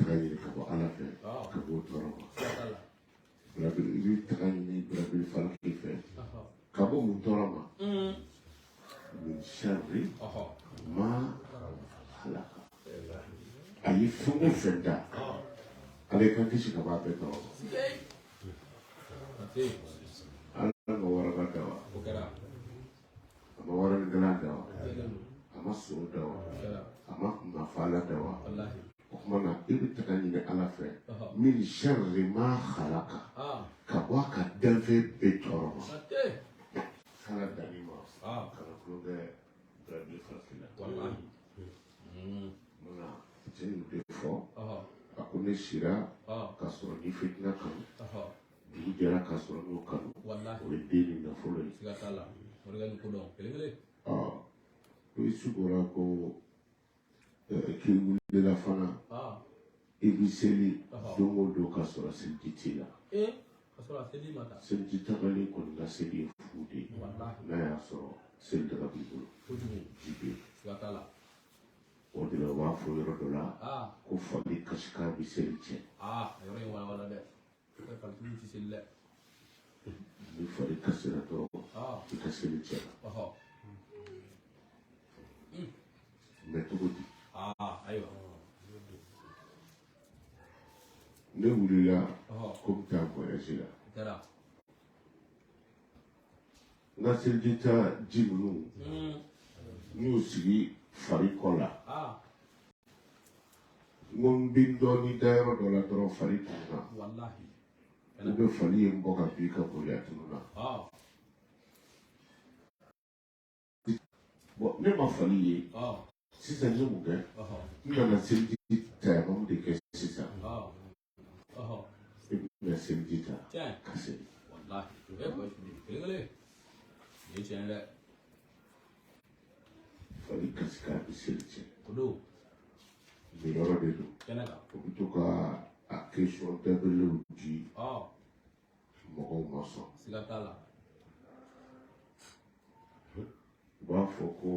taga ɲini ka bɔ Ala fɛ ka bɔ tɔɔrɔ ma. I bɛ taga ɲini birabili falaki fɛ ka bɔ mun tɔɔrɔ ma? Min sharri ma halaka. A ye fɛn o fɛn da, Ala ka kisi ka bɔ a bɛɛ tɔɔrɔ ma. Ala ma waraba da wa? A ma waraninkalan da wa? A ma so da wa? A ma mafala da wa? O tuma na i bɛ taga ɲini Ala fɛ min sharri ma halaka, ka bɔ a ka danfɛn bɛɛ tɔɔrɔ ma. Ala danni ma kana tulon kɛ birabili falaki la. Munna cɛ y'o de fɔ? A ko ne sira k'a sɔrɔ ni fitina kanu, dugu jɛra k'a sɔrɔ n'o kanu, o ye den ni nafolo ye. Ko i su kora ko k'i wulila fana i bɛ seli don o don k'a sɔrɔ seliji t'i la. Seliji tabali kɔni ka seli ye fu de ye, n'a y'a sɔrɔ seli daga b'i bolo, ji bɛ yen. O de la u b'a fɔ yɔrɔ dɔ la ko fali kasikan bɛ seli tiɲɛ. Ni fali kasira dɔrɔn, i ka seli tiɲɛna. Mɛ cogo di? Ne wulila ko n bɛ taa voyage la, n ka seliji ta ji ninnu, n y'o sigi fali kɔ la. N ko n bɛ dɔɔnin da yɔrɔ dɔ la dɔrɔn, fali tununna. U bɛ fali ye n bɔ ka bin ka boli, a tununna. Bon, ne ma fali ye. Sisan n ye mun kɛ? N nana seliji tayamamu de kɛ sisan. I bɛna seliji ta ka seli. Fali kasikan bɛ seli tiɲɛ. Nin yɔrɔ de don, o bɛ to ka a question dabirilenw di mɔgɔw ma sɔn. U b'a fɔ ko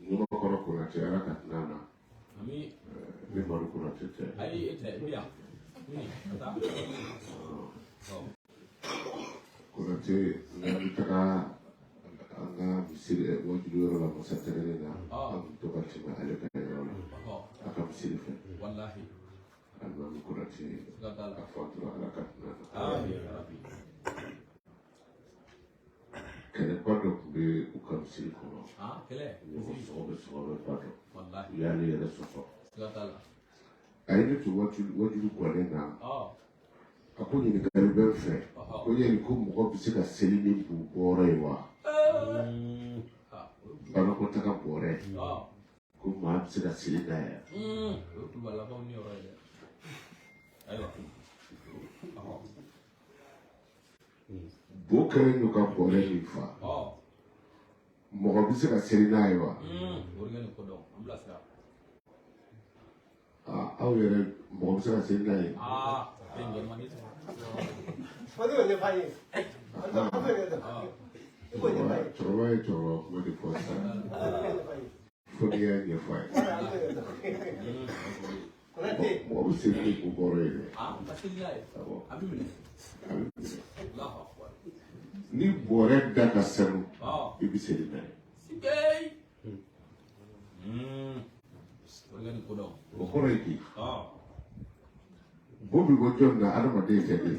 Ɲamakɔrɔ Konatɛ, Ala ka hinɛ a na, ne Madu Konatɛ tɛ. Konatɛ, n'an bɛ taga an ka misiri wajulu yɔrɔ la Masatɛnɛn na, an bɛ to ka tɛmɛ ale ka yɔrɔ la, a ka misiri fɛ. Alimami Konatɛ, a fatura, Ala ka hinɛ a na. Kɛlɛba dɔ tun bɛ u ka misiri kɔnɔ, ɲɔgɔn sɔgɔbɛ sɔgɔbɛba dɔ, u y'ale yɛrɛ sɔsɔ. A ye ne to wajulu gannen na, a ko ɲininkali bɛ n fɛ, ko yali ko mɔgɔ bɛ se ka seli ni bu bɔrɛ ye wa? Banakɔtaga bɔrɛ, ko maa bɛ se ka seli n'a ye? Bo kɛlen don ka bɔrɛ min fa, mɔgɔ bɛ se ka seli n'a ye wa? Aw yɛrɛ, mɔgɔ bɛ se ka seli n'a ye? Cɛkɔrɔba ye cɛkɔrɔba kuma de fɔ sisan, fo n'i y'a ɲɛfɔ a ye. Mɔgɔ bɛ seli ni bu bɔrɛ ye dɛ. Awɔ. A bɛ minɛ. Ni bɔrɛ da ka sanu, i bɛ seli n'a ye. O kɔrɔ ye di? Bo bɛ bɔ jɔn na? Adamaden tɛ de.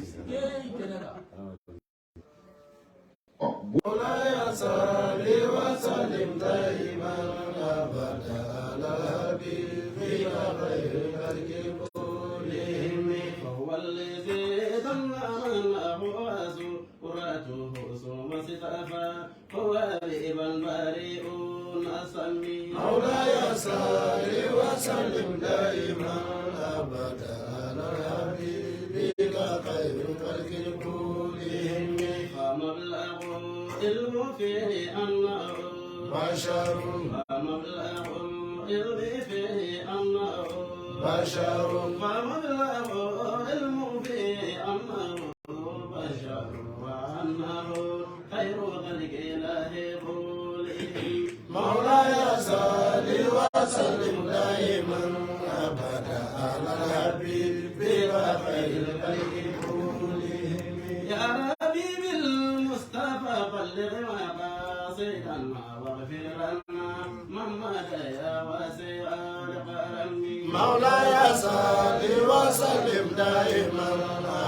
واغفر لنا ما مضى يا واسع الكرم. مولاي صل وسلم دائما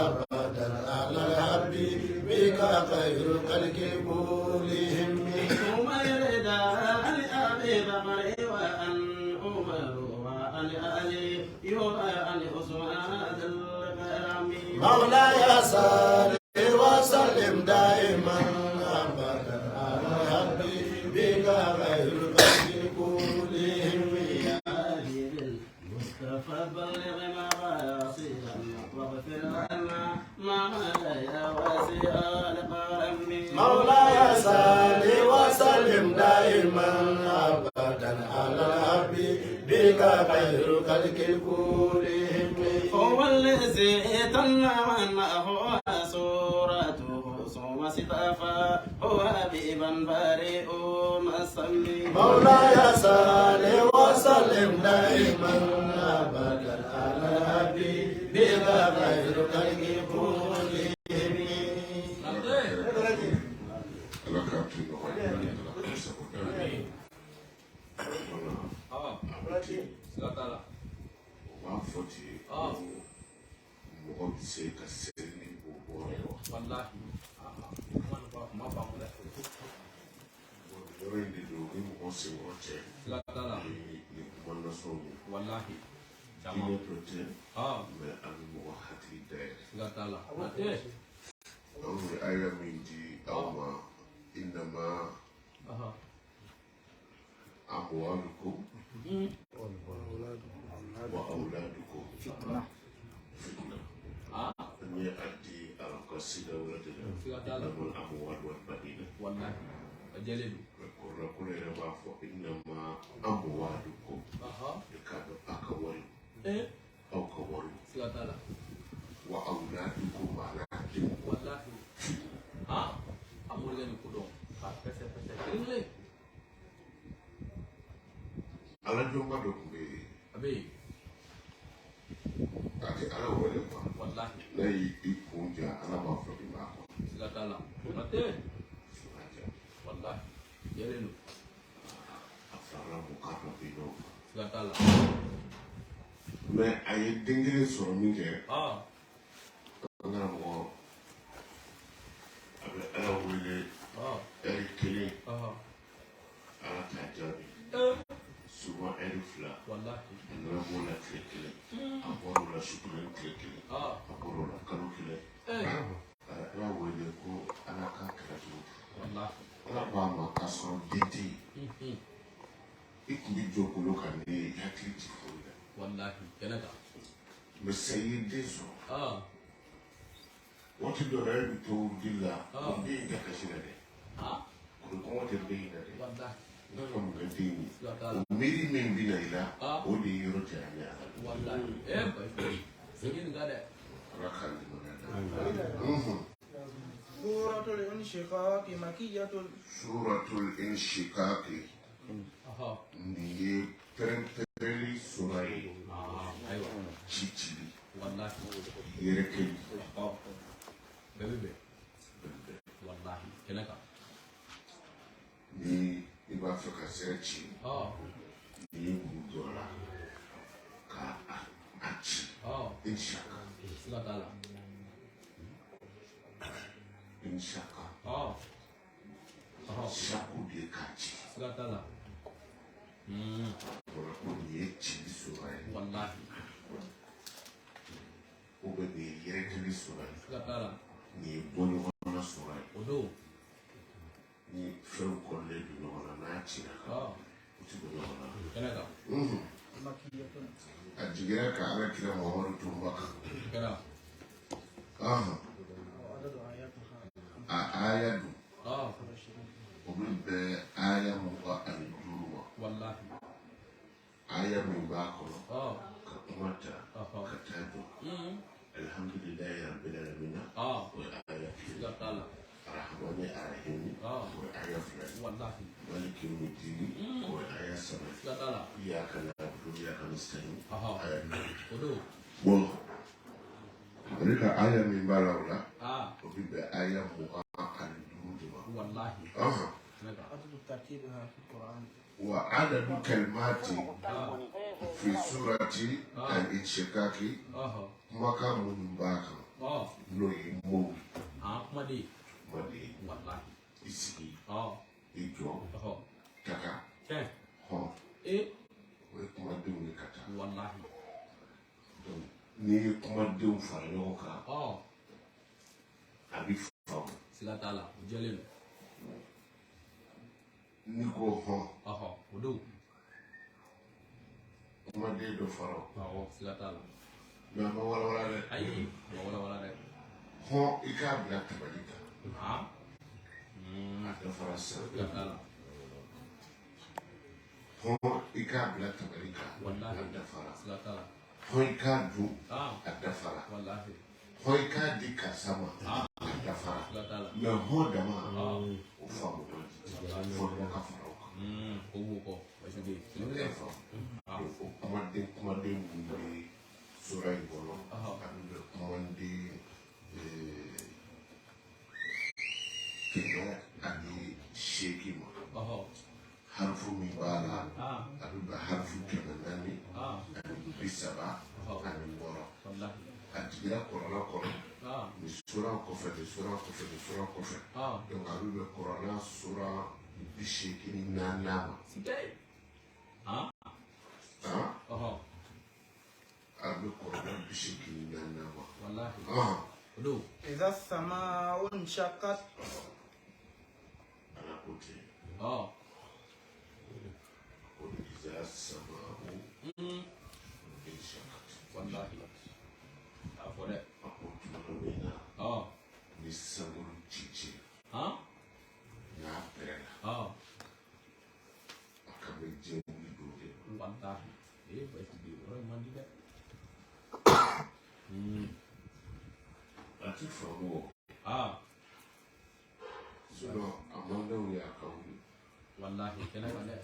ابدا على الحبيب بك خير الخلق كلهم. ثم يرد عن ابي بكر وعن عمر وعن علي وعن عثمان ذي الكرم. مولاي صل وسلم دائما ابدا على الحبيب بك خير الخلق كلهم. يا حبيب المصطفى بلغ مقاصدنا واغفر لنا ما مضى يا واسع الكرم. مولاي صل وسلم دائما ابدا على الحبيب بك خير الخلق كلهم. هو الذي تنعناه صورته ثم اصطفى هو حبيبا بريء السم. مولاي صل وسلم دائما ابدا على الحبيب بك خير الخلق كلهم. Ala k'a to nɔgɔya ye, Ala k'a sago da ye. Wala o b'a fɔ ten ko mɔgɔ bɛ se ka seli ni o bɔra ye wa? Yɔrɔ in de don ni mɔgɔ senkɔrɔ cɛ ni kuma nasɔn ye. Diinɛ dɔ tɛ, mɛ a bɛ mɔgɔ hakili dayɛlɛ. Anw bɛ aya min di aw ma, innama amwalukum wa awladukum fitna. An ye a di arabu ka sida wɛrɛ de la, innamal amwalu wal banina. Mɛ kuranɛ yɛrɛ b'a fɔ innama amwalukum, i k'a dɔn aw ka wari, aw ka wari, wa awladukum a n'a denw. Ala jɔnba dɔ tun bɛ yen, a tɛ Ala wele kuwa. N'a y'i i kun ja, Ala b'a fɔ i b'a kɔnɔ. A farala mɔgɔ dɔ bɛ yen nɔ. Mɛ a ye den kelen sɔrɔ min kɛ, an karamɔgɔ, a bɛ Ala wele ɛri kelen, Ala t'a jaabi. Souvent ɛri 2, a nana b'o la tile kelen, a bɔr'o la su kelen tile kelen, a bɔr'o la kalo kelen. A ye Ala wele ko Ala k'a kɛra cogo di? Ala ko a ma k'a sɔrɔ den tɛ yen. I tun bɛ jɔ kolo kan ne ye, i hakili ti foyi la. Mɛ sisan i ye den sɔrɔ. Waati dɔ la e bɛ to wurudi la, o den in tɛ kasi la dɛ. Kuru kɔngɔ tɛ den in na dɛ. N kan ka mun kɛ den ye? O miiri min bɛ na i la, o de ye yɔrɔ janya ne Ala la. Ala k'an limaniya da. سورة الانشقاق مكية. Suratul Inshikaki, nin ye pɛrɛn-pɛrɛnli sura ye, ci cili, yɛrɛkɛli. Ni i b'a fɛ ka sira ci, n'i ye kuru don a la ka a ci, inshaka, inshaka, saku de ye k'a ci. O la ko nin ye cili sura ye, ou bien nin ye yɛrɛkɛli sura ye, nin ye bɔɲɔgɔnna sura ye. Ni fɛnw kɔrɔlen don ɲɔgɔn na, n'a cira, u ti bɔ ɲɔgɔn na. مكية. A jiginna ka Ala kira Muhamadu to Maka. وعدد آياتها A aya dun, 25. o bɛ bɛn aya 25 ma. Aya min b'a kɔnɔ ka kuma ta ka taa jɔ alhamdulilayi rabbil alamina, o ye aya kelen. Arahamani arahimi, o ye aya 2 ye. Maliki yawmiddini, o ye aya 3 ye. Iyyaka na'budu wa iyyaka nasta'in, aya 4. Bon, ale ka aya min b'a la o la, o bɛ bɛn aya 25 de ma. عدد ترتيبها في القرآن. وعدد كلمات في سورة الانشقاق kumakan minnu b'a kan n'o ye mow ye, kumaden wallahi, i sigi, i jɔ, taga, tiɲɛ, hɔn, o ye kumadenw ye ka taa. Wallahi. Donc n'i ye kumadenw fara ɲɔgɔn kan, a bɛ faamu. Siga t'a la, o jɛlen don. N'i ko hɔn, O don. Kumaden dɔ fara o. Awɔ, siga t'a la. Mais a ma walawala dɛ. Ayi, a ma walawala dɛ. Hɔn, i k'a bila tabali kan, a dafara sisan. Siga t'a la. Hɔn, i k'a bila tabali kan, Wallahi. a dafara. Siga t'a la. Hɔn, i k'a dun, Ah, a dafara. Wallahi. Hɔn, i k'a di karisa ma, a dafara. Siga t'a la. Mais hɔn dama, o faamu man di, fo dɔ ka fara o kan. O b'o kɔ Basu den. O tɛ faamu. Donc o kumaden minnu bɛ sura in kɔnɔ, a bɛ bɛn kumaden 180 ma. Harifu min b'a la, a bɛ bɛn harifu 436. Wallahi. A jiginna kɔrɔla kɔnɔ nin sura kɔfɛ, nin sura kɔfɛ, nin sura kɔfɛ. Donc a bɛ bɛn kɔrɔla sura 84 ma. Siga ye. Han, a bɛ kɔrɔla 84 ma. Wallahi. O don. إذا السماء انشقت. Ala ko ten ko iza sama'u inshaqqat. Wallahi. A fɔ dɛ. A ko tuma min na ni sankolo ci n'a pɛrɛnna, a kan bɛ diɲɛ wuli don de ma. Wallahi. Ee, Basu den, o yɔrɔ in man di dɛ. A ti faamu o. Sinon a man d'anw ye a ka wuli. Wallahi, kɛnɛ kan dɛ.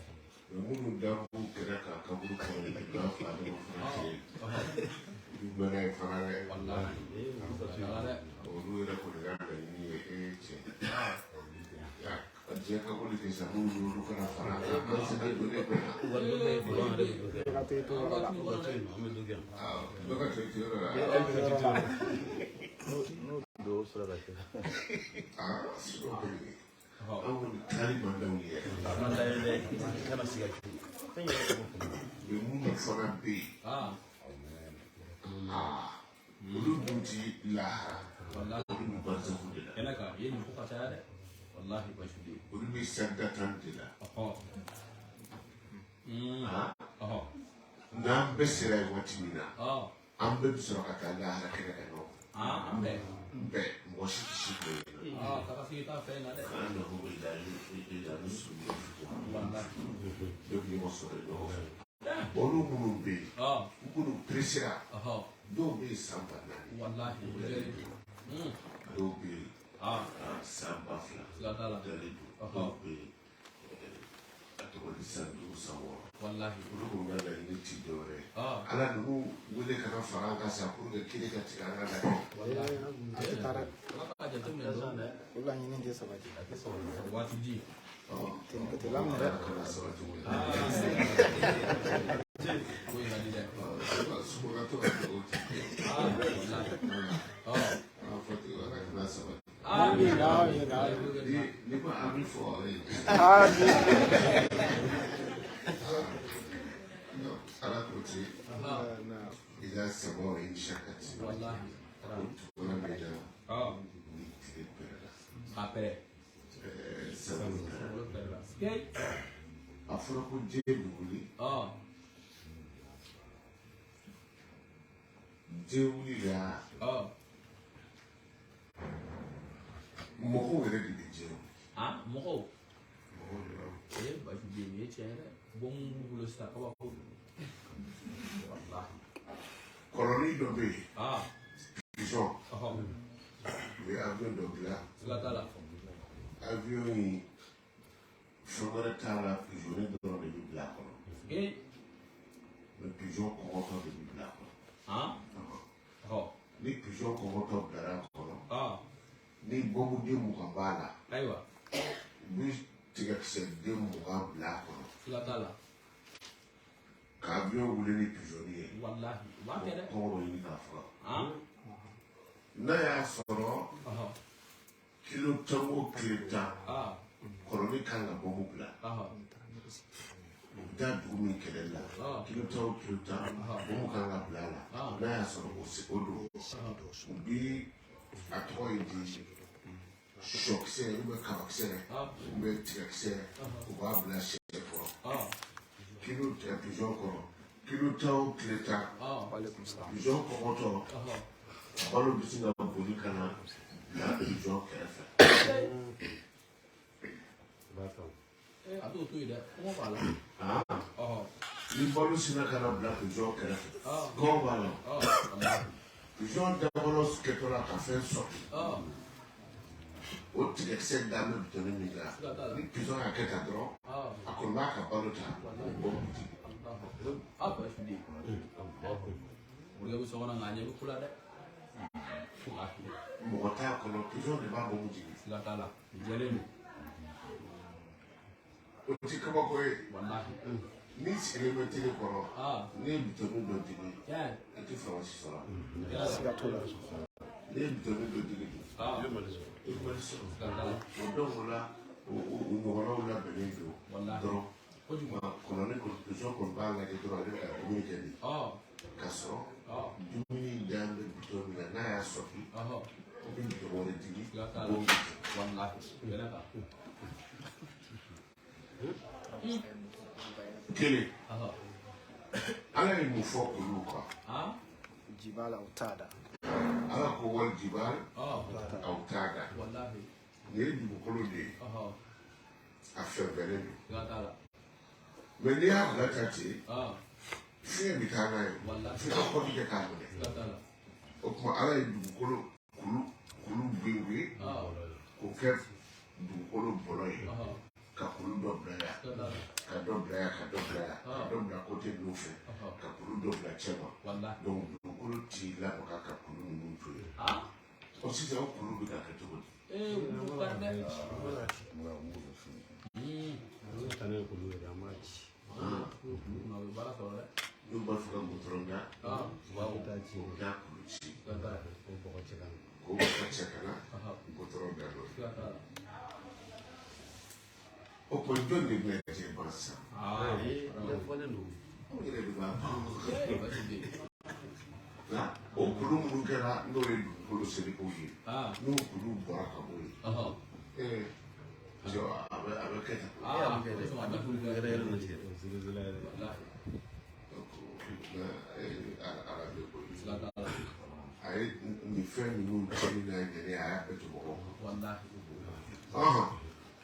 Mais minnu da b'u kɛrɛ kan kaburu kɔnɔ yen, n'a fa dama fana cɛ ye, olu mɛnna yen fana dɛ. Wallahi. Siga t'a la dɛ. Olu yɛrɛ kɔni ka laɲini ye e cɛ ya diɲɛ ka wuli kɛ sa, minnu olu kana fara an kan, an sera don ne bɛɛ la. Ka to i to yɔrɔ la. Awɔ, dɔ ka to i to yɔrɔ la. Aa, sinon kɔni an kɔni taali man d'anw ye yɛrɛ. Mais minnu fana bɛ yen, olu dun ti lahara, Wallahi. olu bɛ barisaku de la. Kɛnɛ kan, i ye nin fɔ ka caya dɛ. Wallahi, Basu den. Olu bɛ sadda tan de la. N'an bɛɛ sera yen waati min na, an bɛɛ bɛ sɔrɔ ka taa lahara kɛnɛ kan ɲɔgɔn An bɛɛ. Bɛɛ, mɔgɔ si tɛ si kun yen. Taga sigi t'a fɛ yen na dɛ. An na ko ila nusu Wallahi. bɛɛ bɛ ɲɔgɔn sɔrɔ yen ɲɔgɔn fɛ. Olu minnu bɛ yen, u minnu peresera, dɔw bɛ yen san 4000, Wallahi, o jɛlen don. Dɔw bɛ yen san 2000 Siga t'a la. dalen don, dɔw bɛ yen a tɔgɔ di san 5, san 6. Wallahi. Olu kɔni ka laɲini ti dɔwɛrɛ ye, Ala ninnu wele kana fara an kan sa pour que kelen ka tigɛ an ka laɲini. A tɛ taa dɛ. Ala k'a jateminɛ dɔrɔn. O laɲini tɛ sabati. Waati di. Ten tɛ laminɛ dɛ. Ala kana sabati o la. Ko in ka di dɛ. Subagatɔ ka dugawu ti kɛ. Wallahi. An fɔ ten, Ala kana sabati. Amin, amin, amin. Ni ma ami fɔ ye. Amin. Non, Ala ko ten, iza sama'u inshaqqat. Wallahi. Ko tuma min na ni tile pɛrɛnna. K'a pɛrɛ. Sankolo pɛrɛnna. Sankolo pɛrɛnna. Sikei. A fɔra ko diɲɛ bɛ wuli. Diɲɛ wuli la, mɔgɔw yɛrɛ de bɛ diɲɛ wuli. Mɔgɔw. Mɔgɔw de b'a wuli. Ee, Basu den, nin ye tiɲɛ ye dɛ. Bon b'u bolo sisan, kabako don. Wallahi. Kɔlɔnni dɔ bɛ yen, pisɔn, u ye avion dɔ dilan. Siga t'a la. Avion in, fɛn wɛrɛ t'a la, pisɔnni dɔrɔn de bɛ bila a kɔnɔ. Mais pisɔn kɔngɔtɔ de bɛ bila a kɔnɔ. Ni pisɔn kɔngɔtɔ bilara a kɔnɔ, ni bɔnbuden 20 b'a la, Ayiwa. U bɛ tigakisɛ den 20 bila a kɔnɔ. Siga t'a la. Ka avion wuli ni pizɔni ye. Walahi u b'a kɛ dɛ. Kɔngɔ bɛ ɲini k'a faga. Han. N'a y'a sɔrɔ Ɔhɔ. kilo 10 o kilo 10 Ah. kɔnɔni kan ka bɔnbu bila. Ɔhɔ. U bɛ taa dugu min kɛlɛ la kilo 10 o kilo 10 bɔnbu kan ka bila a la. N'a y'a sɔrɔ o se o don u bi a tɔgɔ ye di sɔkisɛ ou bien kabakisɛ ou bien tigakisɛ u b'a bila sɛ kɔrɔ. Kilo pizɔn kɔrɔ kilo 10 o kilo 10 pizɔn kɔngɔtɔ balo bɛ sin ka boli ka na bila pizɔn kɛrɛfɛ. A t'o to yen dɛ, kɔngɔ b'a la. Ni balo sinna ka na bila pizɔn kɛrɛfɛ, kɔngɔ b'a la. Pizɔn dabalo kɛtɔ la ka fɛn sɔrɔ, o tigɛkisɛ dalen bɛ bitɔni min kan, ni pizɔn y'a kɛ tan dɔrɔn, a kɔni b'a ka balo ta k'o bɔ butigi. A baasi den. Morikɛ bɛ so kɔnɔ nka a ɲɛ bɛ ko la dɛ. Mɔgɔ t'a kɔnɔ, pizɔn de b'a bɔ butigi. Siga t'a la, jɛlen don. O ti kabako ye. Walahi. N'i sigilen bɛ tele kɔrɔ, n'i ye bitɔni dɔ digi, i tɛ faransi sɔrɔ. Siga t'o la. N'i ye bitɔni dɔ digi, i bɛ mali sɔrɔ. O donc o la, o ɲɔgɔnnaw labɛnnen don dɔrɔn. Kɔnɔni kɔni pizɔn kɔni b'a lajɛ dɔrɔn, ale bɛ ka dumuni kɛ de. K'a sɔrɔ dumuni in dalen bɛ bitɔn min na, n'a y'a sɔfi, o bɛ bitɔn wɛrɛ digi, o b'o Walahi. Kelen. Ala ye mun fɔ olu kan? Jibala o t'a da. Ala ko wali jibal aw t'a da. Nin ye dugukolo de ye. A fɛnfɛnnen don. Mɛ n'i y'a bila tan ten, fiɲɛ bɛ taa n'a ye. F'i ka kɔli kɛ k'a minɛ. O tuma Ala ye dugukolo kulu gengwe k'o kɛ dugukolo bɔlɔ ye. Ka kulu dɔ bila yan, ka dɔ bila yan, ka dɔ bila yan, ka dɔ bila kote ninnu fɛ, ka kulu dɔ bila cɛ ma. Donc dugukolo t'i lamaga ka kulu ninnu to yen. Ɔ sisan o kulu bɛ ka kɛ cogo di? N'u b'a fɛ ka gudɔrɔn da, u b'a kulu ci k'o bɔgɔ cɛ ka na gudɔrɔn da n'o ye. O tuma jɔn de bɛna jɛ ban sisan? Anw yɛrɛ de b'a ban. Nka o kulu minnu kɛra n'o ye dugukolo selekew ye, n'o kulu bɔra ka bɔ yen, cɛ a bɛ kɛ tan. Ala bɛ ko ye. A ye nin fɛn ninnu cɛnni n'a ɲɛni, a y'a bɛɛ to mɔgɔw kan.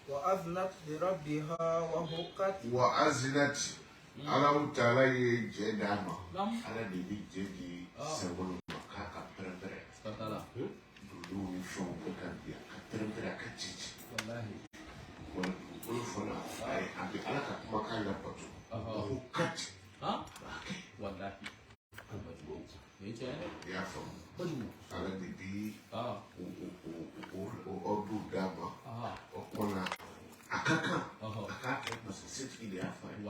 وأذنت لربها وحقت. وأذنت Alahu taala ye jɛ d'a ma. Ala de bɛ jɛ di sankolo ma k'a ka pɛrɛn-pɛrɛn. Dugukolo ni fɛnw bɛɛ ka bin, a ka pɛrɛn-pɛrɛn, a ka ci ci. Wa dugukolo fana, a bɛ Ala ka kumakan labato. Wahukat. A b'a kɛ. I y'a faamu? Ala de bi o ordre d'a ma. O tuma na a ka kan a k'a kɛ parce que setigi de y'a fɔ a ye.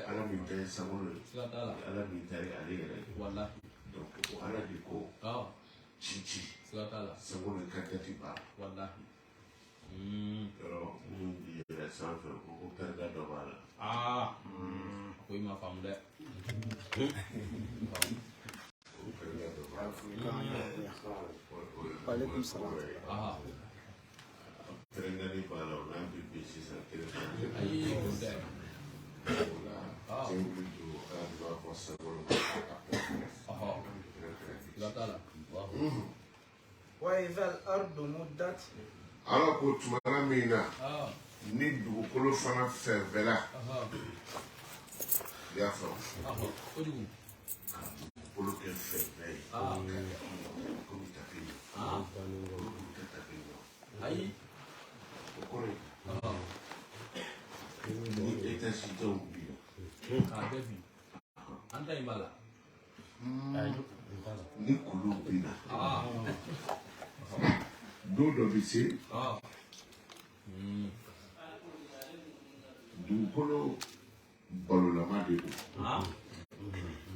Ala min ta ye sankolo ye, Ala min ta ye ale yɛrɛ ye. Donc o Ala de ko ci ci sankolo ka dati b'a la. Yɔrɔ minnu bɛ yɛlɛ sanfɛ ko pɛrɛnda dɔ b'a la. Ko i ma faamu dɛ. O pɛrɛnda dɔ b'a la. Waaleykum salaam. Pɛrɛndali b'a la, o n'a bɛ bin sisan kelen. Ayi, o tɛ. O la cɛ wuli don Ala de b'a fɔ sankolo ma k'a ka pɛrɛn-pɛrɛn. Siga t'a la. وإذا الأرض مدت. Ala ko tuma min na ni dugukolo fana fɛnfɛnna, i y'a faamu? Ka dugukolo kɛ fɛnfɛn ye, ka komi tapi ye, olu tɛ tapi ye. Ayi. O kɔrɔ ye ni étage dɔw binna. K'a bɛɛ bin. An ta in b'a la. Ni kulu binna, don dɔ bɛ se. Dugukolo balolama de don. Ah.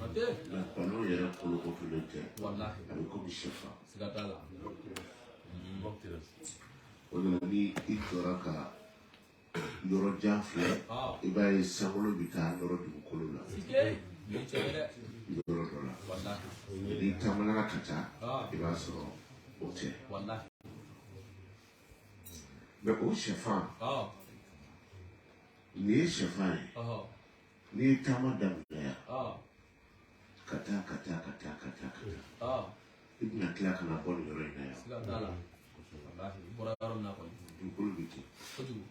Ate. Nka balo yɛrɛ kolokotolen tɛ. Wallahi. A bɛ komi sɛfan. Siga t'a la. O de la ni i jɔra ka yɔrɔ jan filɛ, Ah. i b'a ye sankolo bɛ taa nɔrɔ dugukolo la Sike. Nin ye tiɲɛ ye dɛ. yɔrɔ dɔ la. Wallahi. N'i taamana ka taa, Ah. i b'a sɔrɔ o tɛ. Wallahi. Mɛ o sɛfan, Ah. nin ye sɛfan ye. Ɔhɔ. N'i ye taama daminɛ yan, Ah. ka taa ka taa ka taa ka taa ka taa, Ah. i bɛna tila ka na bɔ nin yɔrɔ in na yan. Siga t'a la. Wallahi. I bɔra yɔrɔ min na kɔni. Dugukolo bɛ ten. Kojugu.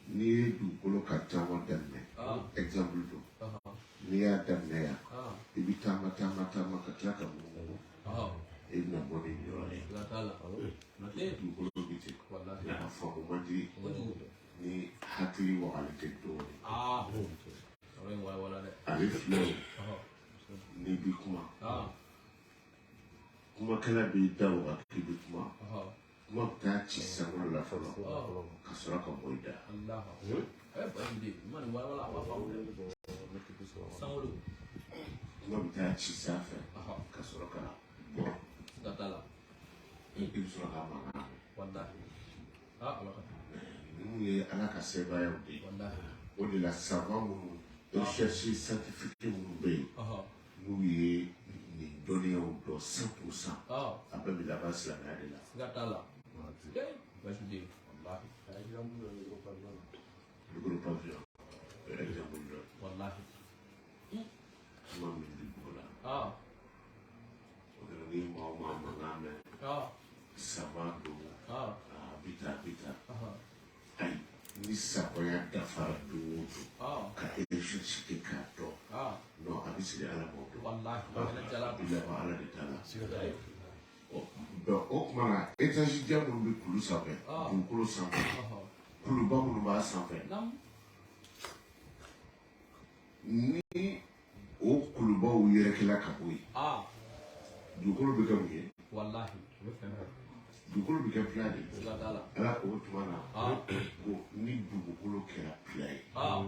N'i ye dugukolo ka taama daminɛ, Ah. exemple don, Ɔhɔ. n'i y'a daminɛ yan, Ah. i bɛ taama taama taama ka tila ka munumunu, Ɔhɔ. i bɛna bɔ ni nin yɔrɔ ye. Siga t'a la. Ate. Dugukolo bɛ ten. Wallahi. A faamu man di Kojugu. ni hakili wagalen tɛ dɔɔnin. Ah. Yɔrɔ in walawala dɛ. A bɛ filɛ o, Ɔhɔ. n'i bɛ kuma, Ah. kumakɛla b'i da waga k'i bɛ kuma, Ɔhɔ. kuma bɛ taa ci sankolo la fɔlɔ Ɔhɔ. ka sɔrɔ ka bɔ i da. Allah. Eh, Bayi de, i ma nin walawala a b'a faamu dɛ. Sankolo. Kuma bɛ taa ci sanfɛ Ɔhɔ. ka sɔrɔ ka bɔ, Siga t'a la. i bɛ sɔrɔ ka mankan mɛn. Wallahi. Ah, Ala ka. Ninnu ye Ala ka sebaaya de ye. Wallahi. O de la savant minnu, recherche scientifique minnu bɛ yen, Ɔhɔ. n'u ye nin dɔnniyaw dɔn 100%, Ah, a bɛɛ bɛ laban silamɛya de la. siga t'a la. Eh, Bayi de, wallahi. Micro pavillon, exemple dɔ ye. Wallahi. Kuma min bɛ bɔ la. Ah, O de la ni maa o maa mankan mɛn, ah, savant don, ah, a bɛ tan a bɛ tan. ɔhɔ. Ayi, ni savanya dafara don o don, Ah, ka recherche kɛ k'a dɔn, ah, non a bɛ sigi Ala m'o dɔn. wallahi. Ala jala. A bɛ laban Ala de ta la. Donc o tuma na étage jan minnu bɛ kulu sanfɛ, Ah. dugukolo sanfɛ, Ɔhɔ. kuluba minnu b'a sanfɛ, Nam. ni o kulubaw yɛrɛkɛla ka bɔ yen, Ah, dugukolo bɛ kɛ mun ye? wallahi. Dugukolo bɛ kɛ plat de ye. Siga t'a la. Ala ko o tuma na Ah, ko ni dugukolo kɛra plat ye. ah.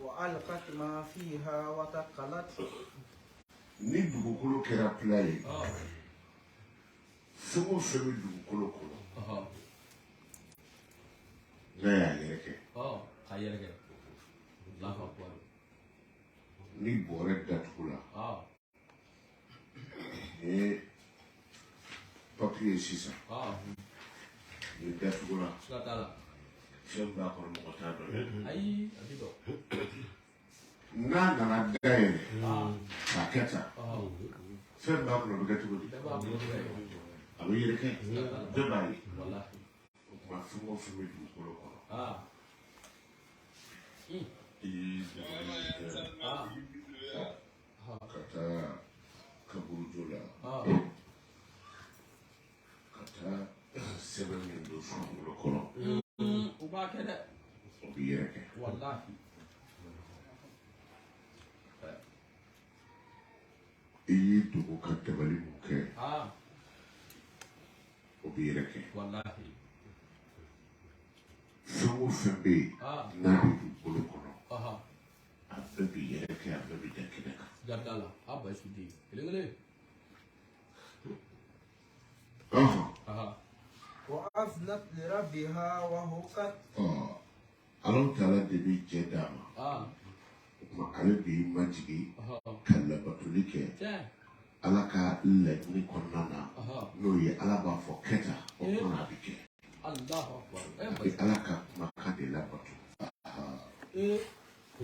وألقت ما فيها وتخلت. Ni dugukolo kɛra plat ye, Ah, fɛn o fɛn bɛ dugukolo kɔnɔ, ɔhɔ. n'a y'a yɛrɛkɛ, Ah, k'a yɛrɛkɛ. Allahu akbar. ni bɔrɛ datugula, Ah, nin ye papiye ye sisan, ah, nin datugula, siga t'a la. fɛn b'a kɔnɔ mɔgɔ t'a dɔn dɛ. Ayi, a ti dɔn. N'a nana dayɛlɛ Ah, k'a kɛ tan, ɔhɔ. fɛn b'a kɔnɔ o bɛ kɛ cogo di? Bɛɛ b'a bolo dɛ. A bɛ yɛrɛkɛ, bɛɛ b'a ye. Wallahi. O tuma fɛn o fɛn bɛ dugukolo kɔnɔ, Ah. i ye dabali kɛ Ah, ka taa kaburujo la, ah, ka taa sɛbɛn min don dugukolo kɔnɔ, U b'a kɛ dɛ. o bɛ yɛrɛkɛ. Wallahi. I y'i dogo ka dabali mun kɛ, Ah, o bɛ yɛrɛkɛ. wallahi. Fɛn o fɛn bɛ yen Ah, n'a bɛ dugukolo kɔnɔ, ɔhɔ. a bɛɛ bɛ yɛrɛkɛ, a bɛɛ bɛ da kɛnɛ kan. Siga t'a la. A Bayi de. Kelen kelen. Ɔhɔn. Aha. وأذنت لربها وهقت. Ɔ, Alahu taala de bɛ jɛ d'a ma. Ah, O tuma ale b'i majigin ɔhɔ. ka labatoli kɛ Tiɲɛ. Ala ka laɲini kɔnɔna na, Ɔhɔ. n'o ye Ala b'a fɔ kɛ tan, o tuma na a bɛ kɛ. Allahu akbar. Eh, A bɛ Bayi. Ala ka kumakan de labato. Eh.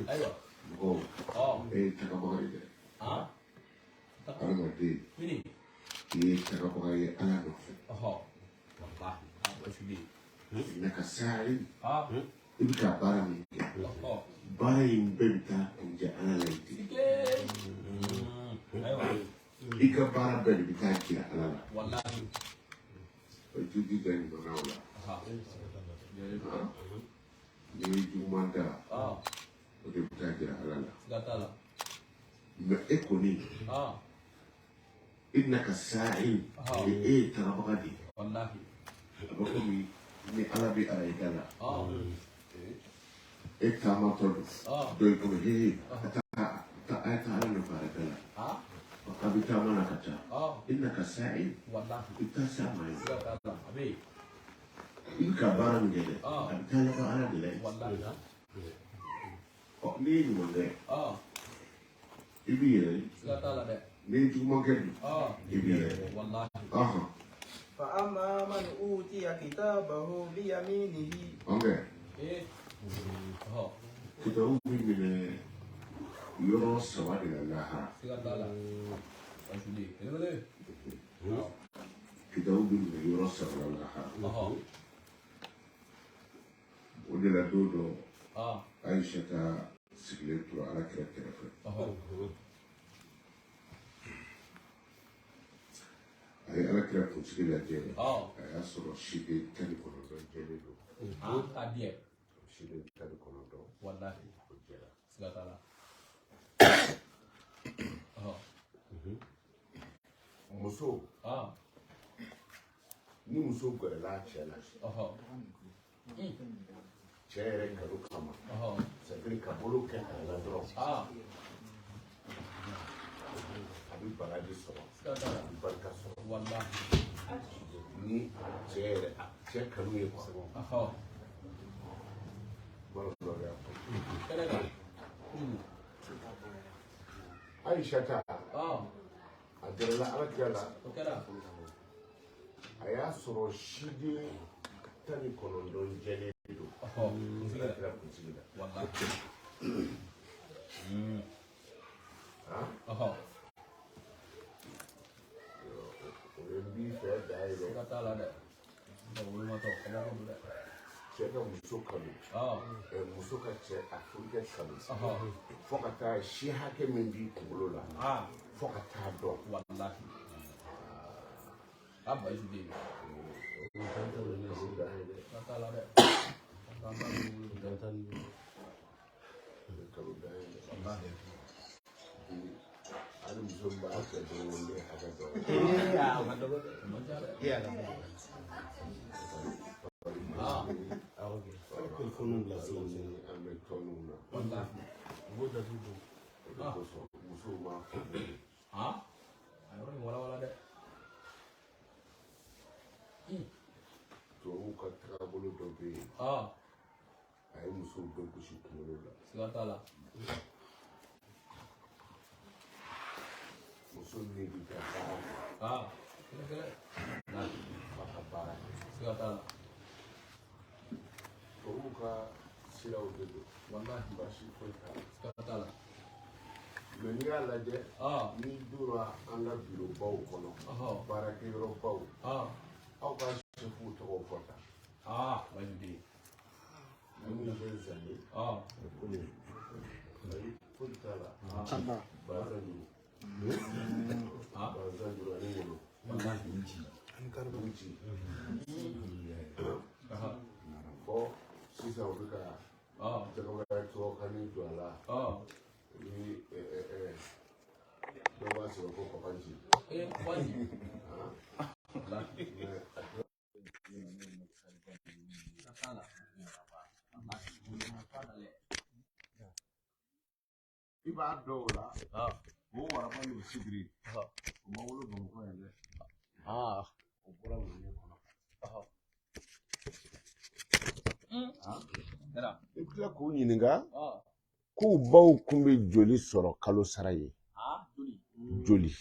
Ayiwa. Mɔgɔw, Ɔ. e ye tagabaga ye dɛ. Ah. Adamaden, Mini. i ye tagabaga ye Ala nɔfɛ. Ɔhɔ. Wallahi. A Bayi de. Innaka sa'in, Ah. i bɛ ka baara min kɛ, Ɔhɔ. baara in bɛɛ bɛ taa kunjɛ Ala la yen ten. Sike. Ayiwa. I ka baara bɛɛ de bɛ taa jira Ala la. Wallahi. O t'i jija ɲumannaw la. Aha. N'i ye juguman da, Ah, o de bɛ taa jira Ala la. siga t'a la. Mɛ e kɔni, Ah, innaka sa'in, Ah. e ye tagabaga de ye. wallahi. A bɛ komi ni Ala bɛ arayida la, e taamatɔ don, dɔ i bolo he, a taa, a ye taa Ala nɔfɛ arayida la, a bɛ taama na ka taa, i na ka sa yen, i bɛ taa s'a ma yen. I bɛ ka baara min kɛ dɛ, a bɛ taa laban Ala de la yen. Ɔ, n'i ye ɲuman kɛ, i b'i yɛrɛ ye. N'i ye juguman kɛ dun, i b'i yɛrɛ ye. Ɔhɔn. فأما من أوتي كتابه بيمينه. Ok. Kitabu bɛ minɛ yɔrɔ saba de la lahara. Kitabu bɛ minɛ yɔrɔ saba la lahara. O de la don dɔ, Ayisa ka sigilen tora Ala kira kɛrɛfɛ. A ye Ala kira kunsigi lajɛ, a y'a sɔrɔ siden 19 jɛlen don. Siden 19, o jɛra. Muso, ni muso gɛrɛla a cɛ la, cɛ yɛrɛ kanu kama, c'est à dire ka bolo kɛ a la dɔrɔn, a bɛ baraji sɔrɔ, a bɛ barika sɔrɔ. Ni cɛ yɛrɛ, cɛ kanu ye quoi. Baro dɔ y'a fɔ. Ayisa ta, a gɛrɛla Ala kira la, a y'a sɔrɔ siden 19 jɛlen don Ala kira kunsigi la. O ye n b'i fɛ da ye dɛ. Cɛ ka muso kanu, muso ka cɛ a furukɛ kanu, fo ka taa si hakɛ min b'i kunkolo la, fo ka taa dɔn. Kanu dan ye dɛ. Hali muso min b'a cɛ bolokɔniden hakɛ dɔn. An bɛ tɔnniw na. O de kosɔn musow b'a faamu. Tubabuw ka taabolo dɔ bɛ yen, a ye musow bɛɛ gosi kunkolo la. Muso min b'i ka baara kɛ, f'a ka baara kɛ. Tubabuw ka siraw de don, baasi foyi t'a la. Mais n'i y'a lajɛ, n'i donna an ka birobaw kɔnɔ, baarakɛyɔrɔbaw, aw ka sɛfuw tɔgɔw fɔ tan. Minnu bɛ zane, ayi, foyi t'a la. Bazan juru, bazan juru ani wolo. Nci. Fɔ sisan u bɛ ka jɛgɛwɛrɛ tubabukanni don a la. Ni dɔw b'a sɛbɛn ko papa nci. Mais i b'a dɔn o la, o waraba n'o sigiri, o ma wolo Bamakɔ yan dɛ, o bɔra Wele kɔnɔ. I bɛ tila k'u ɲininka k'u baw kun bɛ joli sɔrɔ kalo sara ye, joli.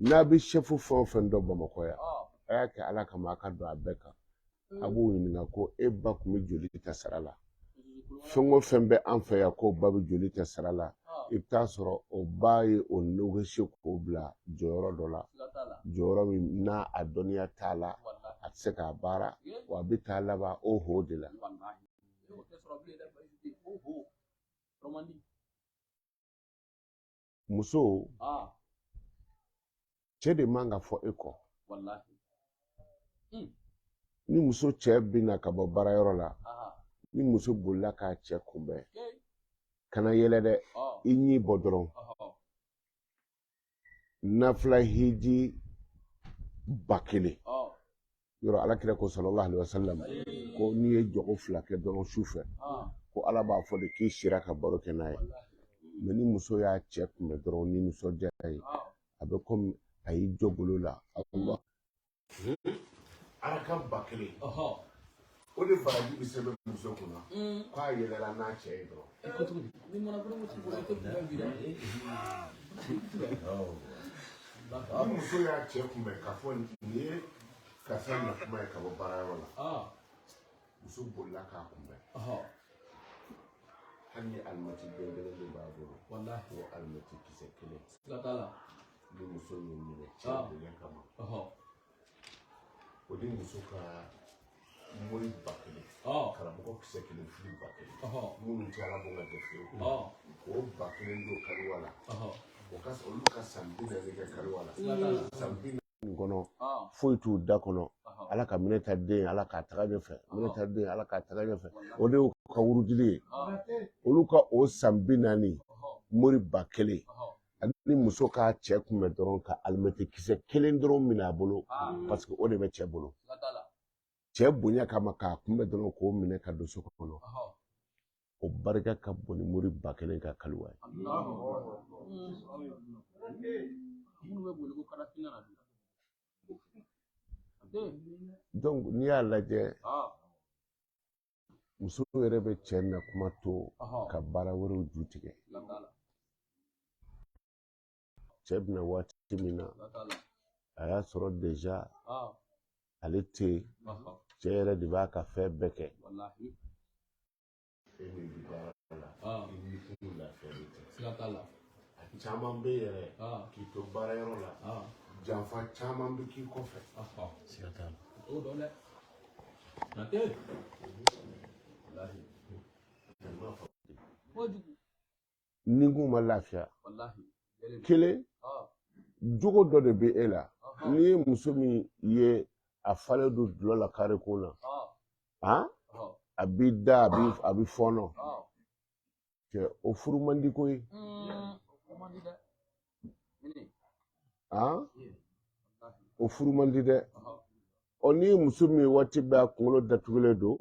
N'a bɛ sɛfu fɛn o fɛn dɔn Bamakɔ yan, a y'a kɛ Ala kama, a ka don a bɛɛ kan, a b'u ɲininka ko e ba kun bɛ joli ta sara la. Fɛn o fɛn bɛ an fɛ yan k'o ba bɛ joli ta sara la, i bɛ taa sɔrɔ o ba ye o négocier k'o bila jɔyɔrɔ dɔ la, jɔyɔrɔ min n'a a dɔnniya t'a la, a tɛ se k'a baara, wa a bɛ taa laban o ho de la. Muso, cɛ de man ka fɔ e kɔ. Ni muso cɛ bɛ na ka bɔ baarayɔrɔ la, ni muso bolila k'a cɛ kunbɛn, kana yɛlɛ dɛ, i ɲi bɔ dɔrɔn. Nafila hiji 1000. Yɔrɔ Ala kira ko sallallahu alaihi wasallam ko n'i ye jɔko fila kɛ dɔrɔn su fɛ, ko Ala b'a fɔ de k'i sira ka baro kɛ n'a ye. Mais ni muso y'a cɛ kunbɛn dɔrɔn ni nisɔndiya ye, a bɛ komi a y'i jɔ golo la. Allah araka 1000, o de baraji bɛ sɛbɛn muso kunna k'a yɛlɛla n'a cɛ ye dɔrɔn. Ni muso y'a cɛ kunbɛn k'a fɔ nin ye karisa na kuma ye ka bɔ baarayɔrɔ la, muso bolila k'a kunbɛn, hali ni alimɛti den kelen de b'a bolo, o alimɛti kisɛ kelen, ni muso y'o minɛ cɛ bonya kama, o ni muso ka mori 1000, karamɔgɔ kisɛ kelen fili 1000, minnu tɛ Ala bɔ ka jɛ fiyewu, k'o 1000 don kaliwa la, o ka olu ka san 40 kɛ kaliwa la, san 40 kɔnɔ foyi t'u da kɔnɔ. Ala ka minɛ ta den, Ala k'a taga ɲɛfɛ, minɛ ta den, Ala k'a taga ɲɛfɛ, o de y'u ka wurudili ye. Olu ka o san 40 mori 1000, ani muso k'a cɛ kunbɛn dɔrɔn ka alimɛti kisɛ kelen dɔrɔn minɛ a bolo, parce que o de bɛ cɛ bolo, cɛ bonya kama k'a kunbɛn dɔrɔn k'o minɛ ka don so kɔnɔ, o barika ka bon ni mori 1000 ka kaliwa ye. Donc n'i y'a lajɛ, muso yɛrɛ bɛ cɛ na kuma to ka baara wɛrɛw ju tigɛ. Cɛ bɛna waati min na, a y'a sɔrɔ déjà ale tɛ yen, cɛ yɛrɛ de b'a ka fɛn bɛɛ kɛ. E min bɛ baara la, i ni kun lafiyalen tɛ. A caman bɛ yɛrɛ k'i to baarayɔrɔ la, janfa caman bɛ k'i kɔfɛ. Siga t'a la. O dɔn dɛ. Nate. Walahi. Kojugu. Ni kun ma lafiya. Walahi. Kelen, jogo dɔ de bɛ e la. N'i ye muso min ye a falen don dulɔ la karikun na, a b'i da, a b'i fɔɔnɔ, cɛ, o furu man di koyi. O furu man di dɛ. Ɔ n'i ye muso min ye waati bɛɛ a kunkolo datugulen don,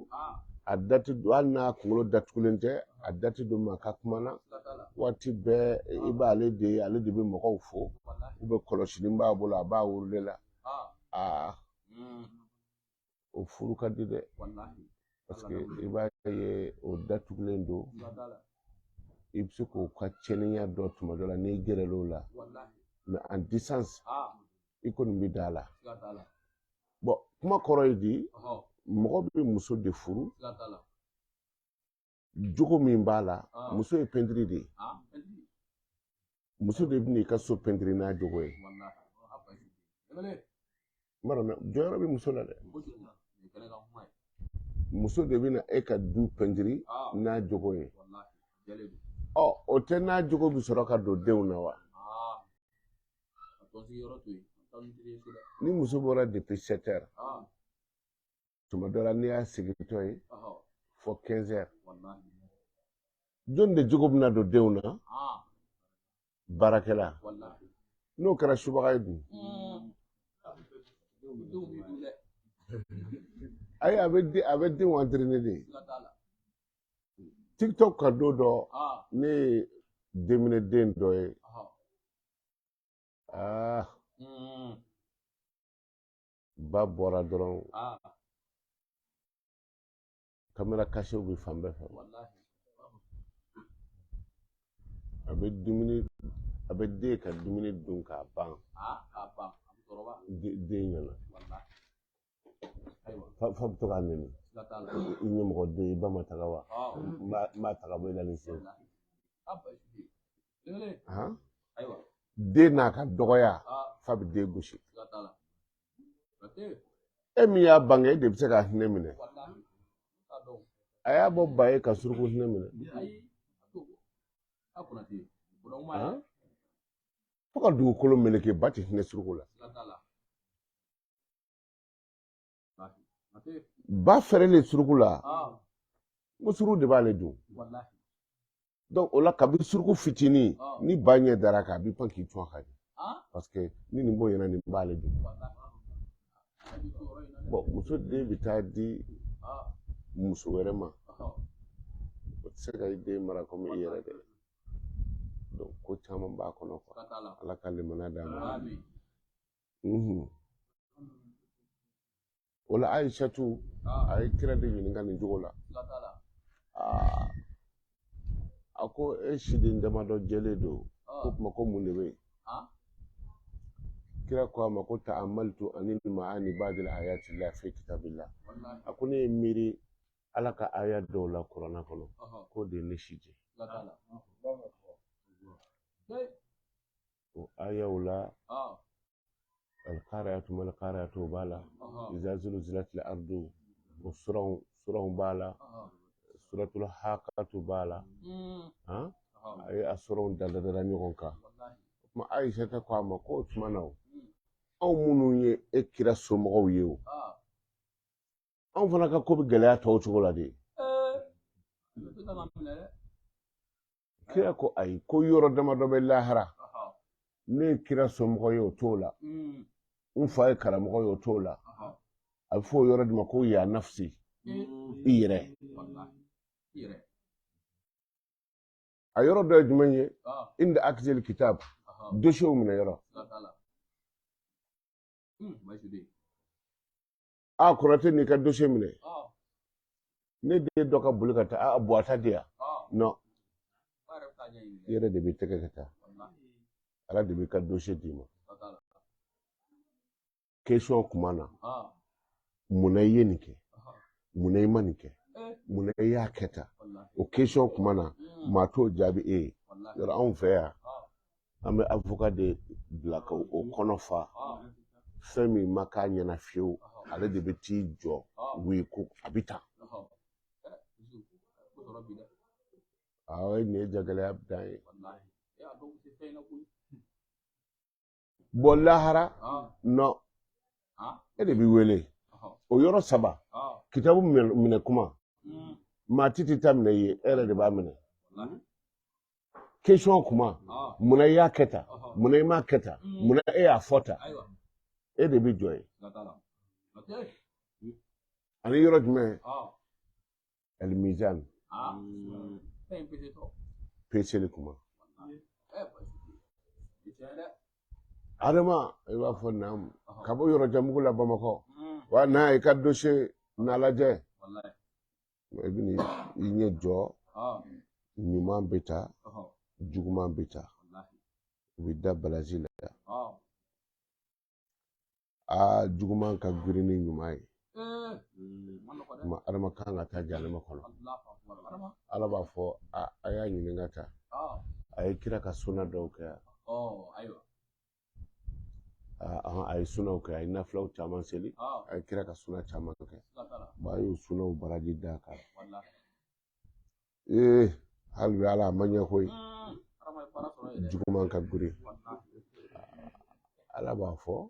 a da tɛ don, hali n'a kunkolo datugulen tɛ, a da tɛ don maa ka kuma na, waati bɛɛ i b'ale de ye, ale de bɛ mɔgɔw fo, u bɛ kɔlɔsili b'a bolo, a b'a woroden la, aa o furu ka di dɛ, parce que i b'a ye o datugulen don, i bɛ se k'o ka cɛninya dɔn tuma dɔ la n'i gɛrɛl'o la, mais en distance i kɔni bɛ da la. Bon, kuma kɔrɔ ye di, mɔgɔ bɛ muso de furu jogo min b'a la. Muso ye pɛntiri de ye, muso de bɛ n'i ka so pɛntiri n'a jogo ye. N b'a dɔn jɔyɔrɔ bɛ muso la dɛ. Muso de bɛ na e ka du pɛntiri n'a jogo ye. Ɔ o tɛ n'a jogo bɛ sɔrɔ ka don denw na wa? Ni muso bɔra depuis 7 heures, tuma dɔ la n'i y'a segintɔ ye fɔ 15 heures, jɔn de jogo bɛna don denw na? Baarakɛla. N'o kɛra subaga ye dun? Ayi, a bɛ denw entraîner de. TikTok ka don dɔ, ne ye denminɛden dɔ ye. Ba bɔra dɔrɔn, caméra cachée bɛ fan bɛɛ fɛ. A bɛ dumuni, a bɛ den ka dumuni dun k'a ban den ɲɛna. Fa bɛ to k'a nɛni, i ɲɛmɔgɔ den, i ba ma taga wa? N b'a ta ka bɔ i la nin sen. Den n'a ka dɔgɔya, fa bɛ den gosi. E min y'a bange, e de bɛ se ka hinɛ minɛ. A y'a bɔ ba ye ka suruku hinɛ minɛ. Fo ka dugukolo meleke, ba tɛ hinɛ suruku la. Ba fɛrɛlen suruku la, ko suruku de b'ale dun. Donc o la, kabi suruku fitinin, ni ba ɲɛ dara kan, a b'i pan k'i cun a kan, parce que ni nin bonyana, nin b'ale dun. Bon, muso den bɛ taa di muso wɛrɛ ma, o tɛ se ka i den mara komi i yɛrɛ dɛ. Donc ko caman b'a kɔnɔ quoi. Ala ka limaniya d'an ma. O la Ayisatu a ye kira de ɲininka nin cogo la. A ko e siden damadɔ jɛlen don, ko tuma ko mun de bɛ yen? Kira ko a ma ko ta'amaltu anil ma'ani ba'dil ayati la fi kitabillah. A ko ne ye miiri Ala ka aya dɔw la kuranɛ kɔnɔ, k'o de ye ne si jɛ. O ayaw la, alqari'atu mal qari'atu b'a la, iza zulzilatil ardu o suranw b'a la, suratul haqatu b'a la. A ye a suranw dada ɲɔgɔn kan. O tuma Ayisata ko a ma ko o tuma na o, anw minnu ye e kira somɔgɔw ye o, anw fana ka ko bɛ gɛlɛya tɔw cogo la de. Kira ko ayi, ko yɔrɔ damadɔ bɛ lahara, ne ye kira somɔgɔ ye o t'o la, n fa ye karamɔgɔ ye o t'o la. A bɛ fɔ o yɔrɔ de ma ko ya nafsi, i yɛrɛ. A yɔrɔ dɔ ye jumɛn ye? Inda akzil kitab, dossier minɛ yɔrɔ. A Konate n'i ka dossier minɛ, ne den dɔ ka boli ka taa, a Buwata di yan. Non, i yɛrɛ de b'i tɛgɛ ka taa, Ala de b'i ka dossier d'i ma. Question kuma na, munna i ye nin kɛ, munna i ma nin kɛ, munna i y'a kɛ tan, o question kuma na, maa t'o jaabi e ye. Yɔrɔ anw fɛ yan, an bɛ avocat de bila ka o kɔnɔ fa. Fɛn min ma k'a ɲɛna fiyewu, ale de bɛ t'i jɔ wi ko a bɛ tan. Awɔ, nin ye jagɛlɛya dan ye. Bon, lahara non, e de bɛ wele. O yɔrɔ saba, kitabu minɛ kuma, maa ti ta minɛ i ye, e yɛrɛ de b'a minɛ. Question kuma, munna i y'a kɛ tan, munna i m'a kɛ tan, munna e y'a fɔ tan, e de bɛ jɔ yen. Ani yɔrɔ jumɛn? Alimizan, peseli kuma. Adama, i b'a fɔ naamu, ka bɔ yɔrɔ janbugu la Bamakɔ, wa n'a i ka dossier n'a lajɛ, i bɛ i ɲɛ jɔ, ɲuman bɛ ta, juguman bɛ ta, u bɛ da balazi la. Aa, juguman ka girin ni ɲuman ye. Kuma Adama kan ka taa jahanama kɔnɔ. Ala b'a fɔ a y'a ɲininka ta, a ye kira ka suna dɔw kɛ. A ye sunaw kɛ, a ye nafilaw caman seli, a ye kira ka suna caman kɛ. Bon, a y'o sunaw baraji d'a kan. Ee, hali bi Ala a ma ɲɛ koyi, juguman ka girin. Ala b'a fɔ,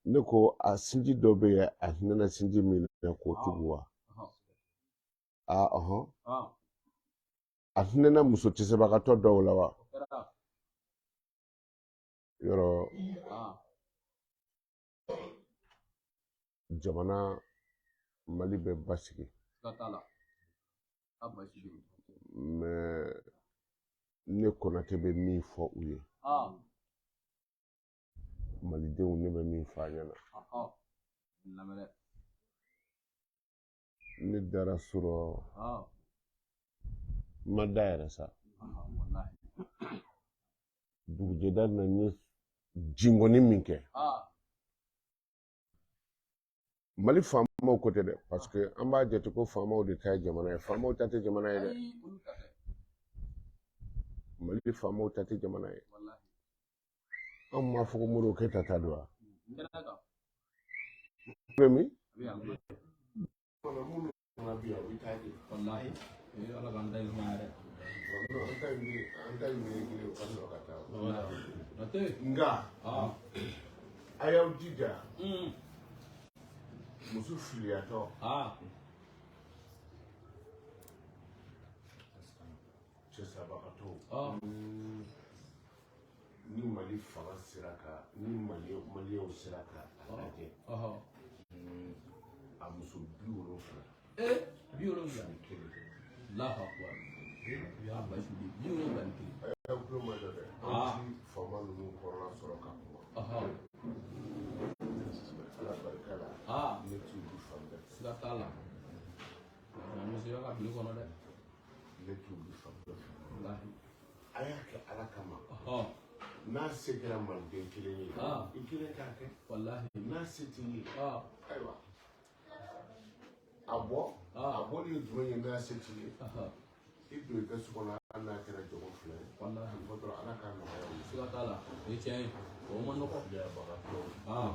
ne ko a sinji dɔ bɛ yen, a hinɛna sinji min na k'o tugu wa? Aa, ɔhɔn. A hinɛna muso tɛsɛbagatɔ dɔw la wa? Yɔrɔ jamana Mali bɛ basigi, mais ne Konate bɛ min fɔ u ye, Malidenw, ne bɛ min fɔ a ɲɛna, ne dara sɔrɔ n ma da yɛrɛ sa. Dugujɛda na n ye jingɔni min kɛ, Mali faamaw ko tɛ dɛ, parce que an b'a jate ko faamaw de ta ye jamana ye. Faamaw ta tɛ jamana ye dɛ, Mali faamaw ta tɛ jamana ye. Anw m'a fɔ ko Modibo Keyita ta don wa? Bɛ min? Nka a y'aw jija, muso filiyatɔ, cɛsabagatɔw, Ni Mali fanga sera ka ni Maliyɛnw sera ka a lajɛ a muso 70. 71. Allahu akbar. Ya Bayisu den 71. A tulo ma jɔ dɛ. An ti faama ninnu kɔrɔla sɔrɔ ka kuma. Ala barika la. Ne t'u di fan bɛɛ fɛ. Siga t'a la. Musoya ka tile kɔnɔ dɛ. Ne t'u di fan bɛɛ fɛ. Walahi. A y'a kɛ Ala kama. N'a se kɛra maliden kelen ye, i kelen k'a kɛ. Walahi. N'a se t'i ye, ayiwa. A bɔ, a bɔli ye jumɛn ye n'a se t'i ye? I don i ka so kɔnɔ hali n'a kɛra jɔgɔn 2 ye. Walahi. A fɔ dɔrɔn Ala k'a nɔgɔya u ye. Siga t'a la. O ye tiɲɛ ye. O ma nɔgɔ. Filiyabagatɔw 71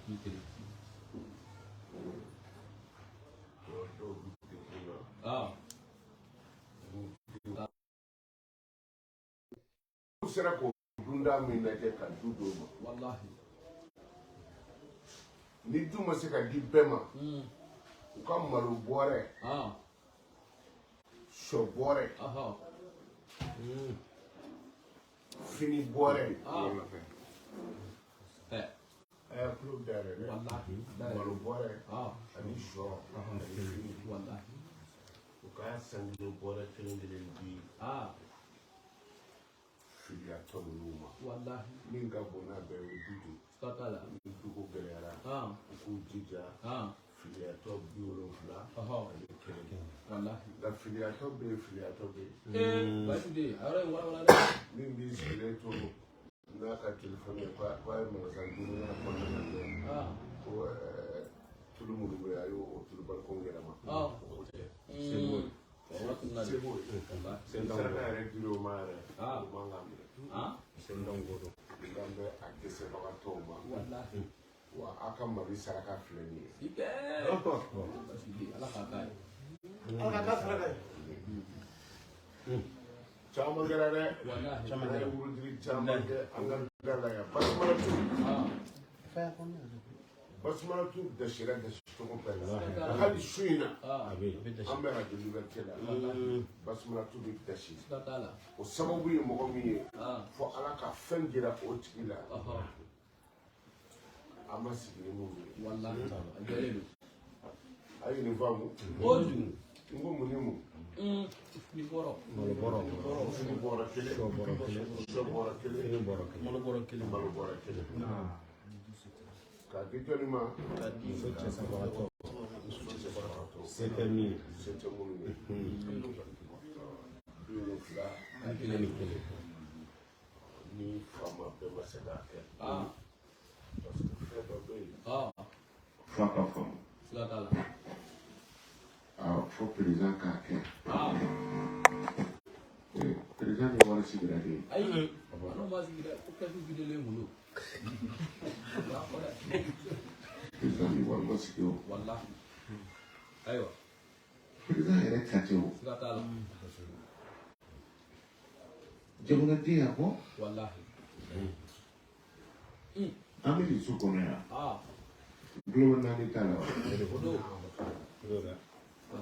Ni kelen. Dɔw bɛ degun na. U sera k'o dunda min lajɛ ka du d'o ma. Walahi. Ni du ma se ka di bɛɛ ma, u ka malo bɔrɛ, sɔ bɔrɛ, fini bɔrɛ. A y'a tulo dayɛlɛ dɛ. Walahi. Malo bɔrɛ ani sɔ ani fini. Walahi. U ka sankilo bɔrɛ kelen kelen di filiyatɔ ninnu ma. Walahi. Min ka bon n'a bɛɛ ye o ye du de. Siga t'a la. Ni duko gɛlɛyara, u k'u jija filiyatɔ 71. Walahi. Nka filiyatɔ bɛ yen, filiyatɔ bɛ yen. Bayisu den, a yɔrɔ in walawala dɛ. Min b'i sigilen to n'a ka telefɔni ye k'a ye magasin duurunan kɔnɔna lajɛ ko tulu minnu bɛ yen a y'o tulu barikon yɛlɛma. O tɛ. Sebo ye. Sebo ye. Ni saraka yɛrɛ dir'o ma yɛrɛ, o man k'a minɛ. Nka n bɛ a dɛsɛbagatɔw ma. Walahi. Wa aw ka Mali saraka filɛ nin ye. Bayisu den, Ala k'a k'a ye. Ala k'a k'a saraka ye. Caman kɛra dɛ. Walahi. An ye wurudili caman kɛ an ka da la yan. Basumalatu. Basumalatu dasira dasicogo bɛɛ la. Hali su in na, an bɛ Radio Liberté la. Basumalatu bɛ dasi. Siga t'a la. O sababu ye mɔgɔ min ye, fo Ala ka fɛn jira o tigi la. An ma sigi ni mun ye. Walahi. A jɛlen don. A ye nin faamu. Kojugu. N ko mun ni mun? Fini bɔrɔ. Malo bɔrɔ. Fini bɔrɔ kelen. Sɔ bɔrɔ kelen. Sɔ bɔrɔ kelen. Fini bɔrɔ kelen. Malo bɔrɔ kelen. Malo bɔrɔ kelen. K'a di jɔnni ma? K'a di muso cɛsabagatɔ. Muso cɛsabagatɔ. Se tɛ min ye. Se tɛ minnu ye. 71. Ni faama bɛɛ ma se k'a kɛ. Parce que fɛn dɔ bɛ yen. F'a ka faamu. Siga t'a la. Fo président k'a kɛ. Président ni wari sigira de. Ayi, anw ma sigi dɛ, ko kɛsu videlen bolo. Président ni wari ma sigi o. Walahi. Ayiwa. Président yɛrɛ ta tɛ o. Siga t'a la. Jamanaden y'a bɔ. Walahi. An bɛ nin so kɔnɔ yan. Gulɔmɛ 4 t'a la wa? O don. Siga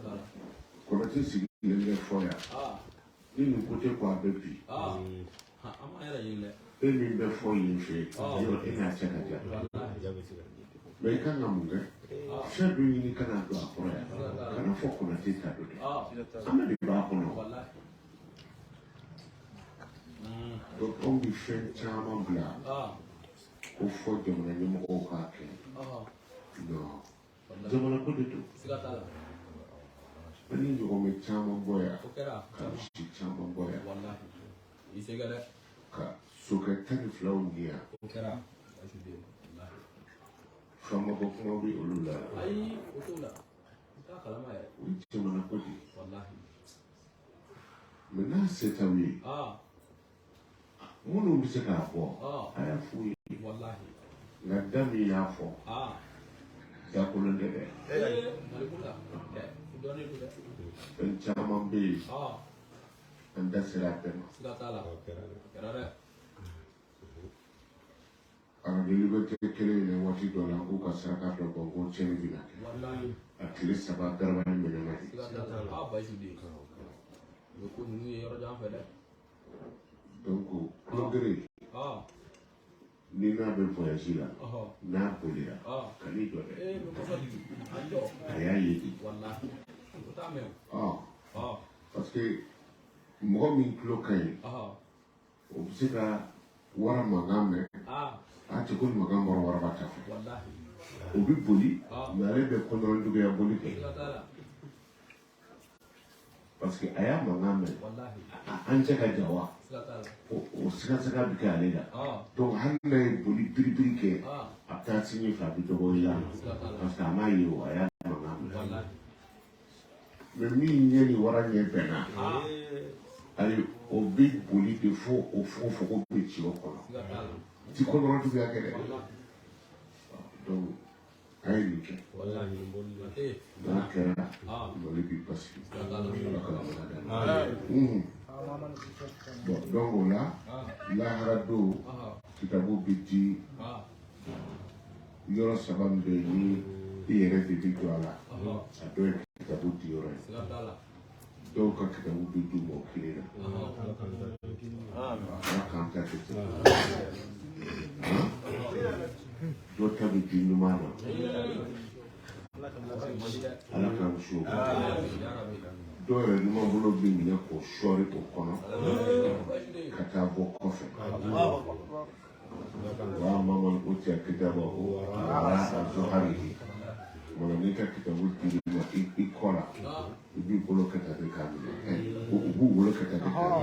t'a la. Kɔnɔti sigilen bɛ fɔ yan. Ni nin ko tɛ ko a bɛ bi. An m'an yɛrɛ ɲini dɛ. E min bɛ fɔ yen fɛ yen, yɔrɔ e n'a cɛ ka jan. Mɛ i kan ka mun kɛ? Fɛn dɔ ɲini ka n'a don a kɔrɔ yan. Kana fɔ Konate ta don dɛ. An bɛɛ de b'a kɔnɔ. Donc anw bɛ fɛn caman bila ko fɔ jamana ɲɛmɔgɔw k'a kɛ. Non, jamana ko de don. Siga t'a la. An ni ɲɔgɔnmɛ caman bɔ yan. O kɛra. Ka misi caman bɔ yan. Walahi. I se kɛ dɛ. Ka sokɛ 12 di yan. O kɛra. Bayisu den. Walahi. Faama ko kuma bɛ olu la. Ayi, o t'o la. U t'a kalama yɛrɛ. O ye jamana ko de ye. Walahi. Mɛ n'a se t'aw ye, minnu bɛ se k'a bɔ, a y'a f'u ye. Walahi. Nka da min y'a fɔ, da kolon tɛ dɛ. Mali ko la. Dɔɔnin don dɛ. Fɛn caman bɛ yen, an da sera a bɛɛ ma. Siga t'a la. O kɛra dɛ. Radio Liberté kelen in na waati dɔ la, n k'u ka saraka dɔ bɔ ko tiɲɛni bɛna kɛ. Walahi. A tile 3 garabali minɛna de. Siga t'a la. Bayisu den. O ko ninnu ye yɔrɔ jan fɛ dɛ. Donc tulogere ni n'a bɛ voyage la n'a bolila kan'i jɔ dɛ a y'a ye de parce que mɔgɔ min tulo ka ɲi o bɛ se ka wara mankan mɛn a cɛ ko mankan bɔra waraba ta fɛ o bɛ boli mais ale bɛ kɔnɔnjuguya boli kɛ parce que a y'a mankan mɛn an cɛ ka jan wa o sigasɛgɛ bɛ kɛ ale la donc hali n'a ye boli biribiri kɛ a bɛ taa se ɲɛfɛ a bɛ dɔ bɔ i la parce que a m'a ye o a y'a mankan mɛn mais min ɲɛ ni wara ɲɛ bɛnna ayi o bɛ boli de fo o fogofogo bɛ ci o kɔnɔ ti kɔnɔ juguya kɛ dɛ donc a ye nin kɛ n'a kɛra Mali b'i basigi Ala ka barika da bon donc o la lahara don kitabu bɛ di yɔrɔ saba min bɛ yen ni i yɛrɛ de bɛ jɔ a la a dɔ ye kitabu di yɔrɔ ye dɔw ka kitabu bɛ d'u ma o kelen na Ala k'an ta kɛ ten dɔw ta bɛ di ɲuman na Ala k'an kisi o ma dɔw yɛrɛ ɲuman bolo bɛ minɛ k'o sɔɔri o kɔnɔ ka taa bɔ kɔfɛ wa amma man utiya kitabahu wara'a zahrihi mana n'i ka kitabu dir'i ma i kɔ la i b'i bolo kɛ tan de k'a minɛ u b'u bolo kɛ tan de k'a minɛ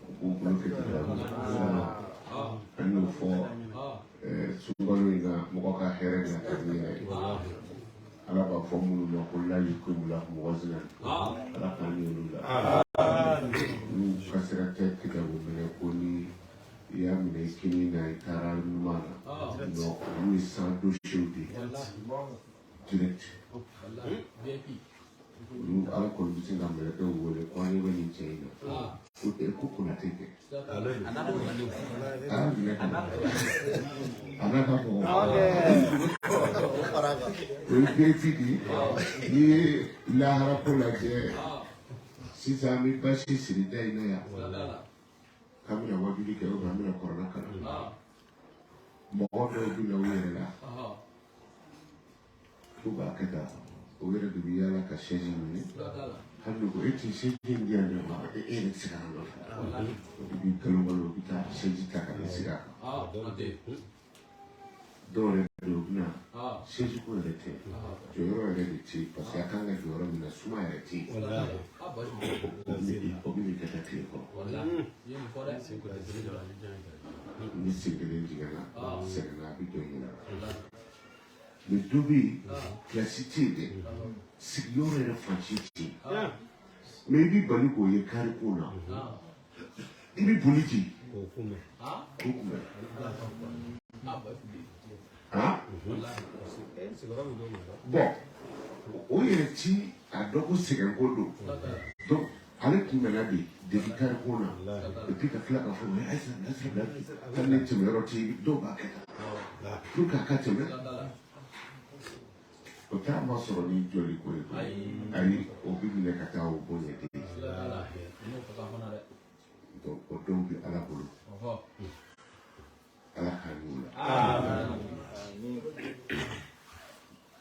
u b'u bolo kɛ tan de k'a minɛ an y'o fɔ sunkalo in na mɔgɔ ka hɛrɛ na ka n'i yɛrɛ ye Ala b'a fɔ minnu ma ko la yuqimu lahum waznan Ala k'an y'olu la n'u ka sira tɛ kitabu minɛ ko ni i y'a minɛ i kini na i taara ɲuman na non olu ye sans dossier de ye direct olu Ala kɔni bɛ se ka mɛlɛkɛw wele ko an ɲɛ bɛ nin cɛ in na ko ko Konate kɛ a minɛ ka na a n'a ka mɔgɔ o ye VIP de ye n'i ye lahara ko lajɛ sisan an bɛ basi siri da in na yan k'an bɛna wajuli kɛ ou bien an bɛna kuranɛ kalan mɔgɔ dɔw bɛ na u yɛrɛ la k'u b'a kɛ tan o yɛrɛ de bɛ yaala ka chaise ɲini hali n'u ko e tɛ chaise in di yan dɛ e yɛrɛ tɛ se ka na nɔfɛ o de b'i galon galon u bɛ taa chaise ta ka n'i sigi a kan dɔw yɛrɛ bɛ yen u bɛ na chaise ko yɛrɛ tɛ jɔyɔrɔ yɛrɛ de tɛ yen parce que a kan ka jɔyɔrɔ min na suma yɛrɛ tɛ yen o bɛ nin kɛ ka tile kɔrɔ ni sen kelen jiginna sɛgɛnna a bɛ dɔ ɲini mais dɔ bɛ yen kilasi tɛ yen dɛ sigiyɔrɔ yɛrɛ fan si tɛ yen mais i bɛ bali k'o ye kari ko la i bɛ boli ten k'o kunbɛn bon o yɛrɛ ti a dɔn ko sɛgɛn ko don donc ale kunbɛnna de depuis kari ko na et puis ka tila k'a fɔ mais ayisa ayisa bila hali ni tɛmɛyɔrɔ tɛ yen dɔw b'a kɛ tan pour que a ka tɛmɛ o t'a ma sɔrɔ ni jɔli ko ye koyi ayi o bɛ minɛ ka taa o bonya de donc o dɔw bɛ Ala bolo Ala k'an y'u la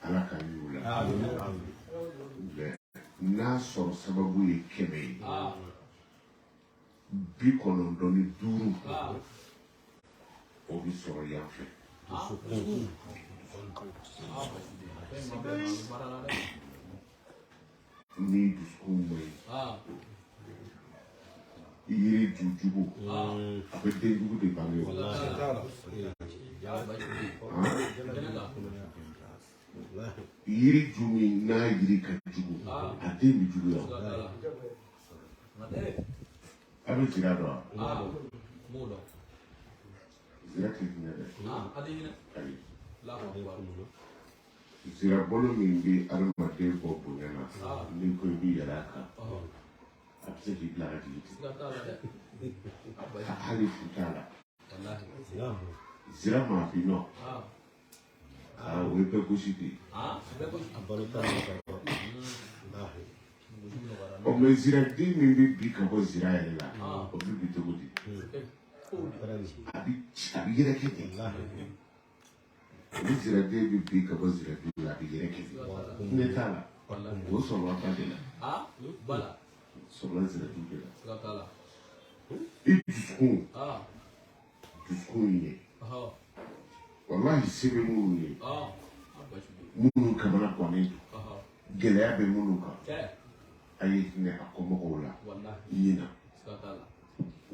Ala k'an y'u la mais n'a sɔrɔ sababu ye 100 ye 95 o bɛ sɔrɔ yan fɛ ni dusukun ma ɲi yiri ju jugu a bɛ den jugu de bange o yiri ju min n'a yiri ka jugu a den bɛ juguya o a bɛ zira dɔn wa zira tɛ hinɛ dɛ ayi zira bolo min bɛ adamaden bɔ bonya na n'i ko i bɛ yɛlɛ a kan a bɛ se k'i bila ka jigin ten hali fu t'a la zira maa bi nɔ o ye bɛɛ gosi de ye. Ɔ, mais ziraden min bɛ bin ka bɔ zira yɛrɛ la, o bɛ bin cogo di? A bɛ a bɛ yɛrɛkɛ de. Ni ziraden bɛ bin ka bɔ ziraden la, a bɛ yɛrɛkɛ de. Ne t'a la, o sɔrɔla ba de la, sɔrɔla ziraden de la. I dusukun ye, walahi, se bɛ minnu ye, minnu kamana gannen don, gɛlɛya bɛ minnu kan, a ye hinɛ a kɔmɔgɔw la ɲina.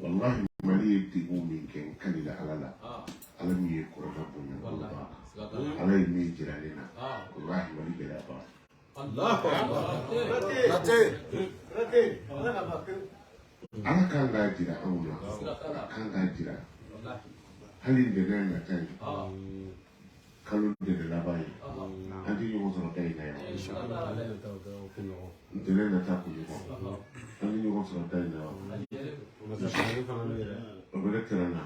Walahi, Mali ye degun min kɛ, n kalila Ala la, Ala min ye kɔrɔta bonya bolo b'a kan, Ala ye min jira ne na, walahi, Mali gɛlɛya b'a. Ala kan k'a jira anw na, a kan k'a jira hali ntɛnɛn nata ye, kalo ntɛnɛn laban ye, an tɛ ɲɔgɔn sɔrɔ da in na yan. Ntɛnɛn nata kunɲɔgɔn, an tɛ ɲɔgɔn sɔrɔ da in na yan. O bɛ kɛ tɛrɛn na.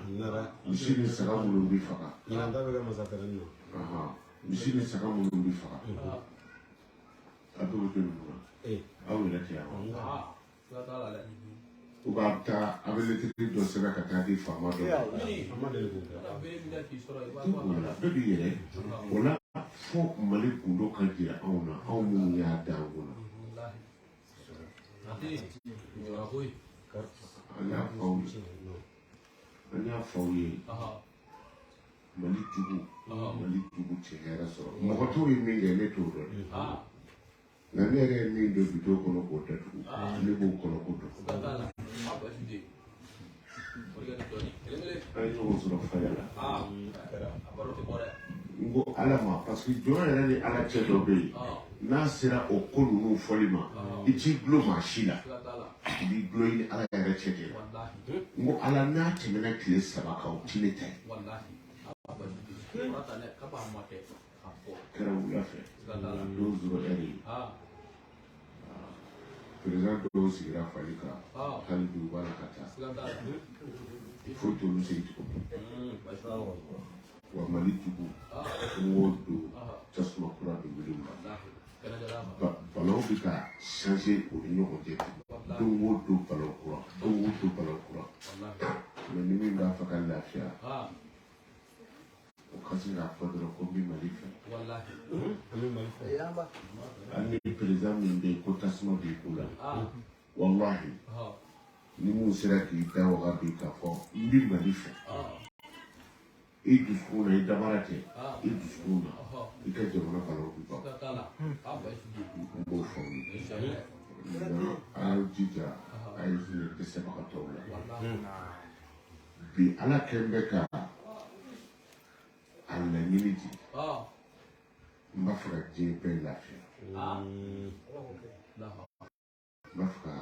Misi ni saga minnu bɛ faga, misi ni saga minnu bɛ faga, a bɛɛ bɛ kɛ ninnu na. Aw yɛrɛ tɛ yan wa? U b'a taa, a bɛ lɛtiri dɔ sɛbɛn ka taa di faama dɔ ma. O la bɛɛ b'i yɛrɛ o la fo Mali gundo ka jira anw na, anw minnu y'a da an kunna. An y'a fɔ aw ye, an y'a fɔ aw ye, Mali jugu, Mali jugu tɛ hɛrɛ sɔrɔ. Mɔgɔ t'o ye min kɛ, ne t'o dɔn, nka ne yɛrɛ ye min don bidon kɔnɔ k'o datugu, ne b'o kɔnɔ ko dɔn. An ye ɲɔgɔn sɔrɔ faya la, n ko Ala ma, parce que jɔn yɛrɛ ni Ala cɛ dɔ bɛ yen, n'a sera o ko ninnu fɔli ma, i t'i dulon maa si la, i b'i dulon i ni Ala yɛrɛ cɛ de la. N ko Ala, n'a tɛmɛna tile 3 kan, o ti ne ta ye. Kɛra wula fɛ don 0 heure ye, président dɔw sigira fali kan, hali bi u b'a la ka taa, foyi t'olu sigi tugun. Wa Mali jugu, don o don tasuma kura bɛ wuli u la, balaw bɛ ka changer u ni ɲɔgɔn cɛ, don o don balaw kura, don o don balaw kura. Mais ni min b'a fɛ ka lafiya, o ka se k'a fɔ dɔrɔn ko n bɛ Mali fɛ. Hali ni président min bɛ yen ko tasuma b'i kun la, walahi, ni mun sera k'i da waga bi k'a fɔ n bɛ Mali fɛ, i dusukun na, i dabara tɛ, i dusukun na, i ka jamana balaw bɛ ban. N b'o fɔ aw ye, a y'aw jija, a ye hinɛ dɛsɛbagatɔw la. Bi Ala kɛn bɛ ka a laɲini di, n b'a fɛ ka diɲɛ bɛɛ lafiya, n b'a fɛ ka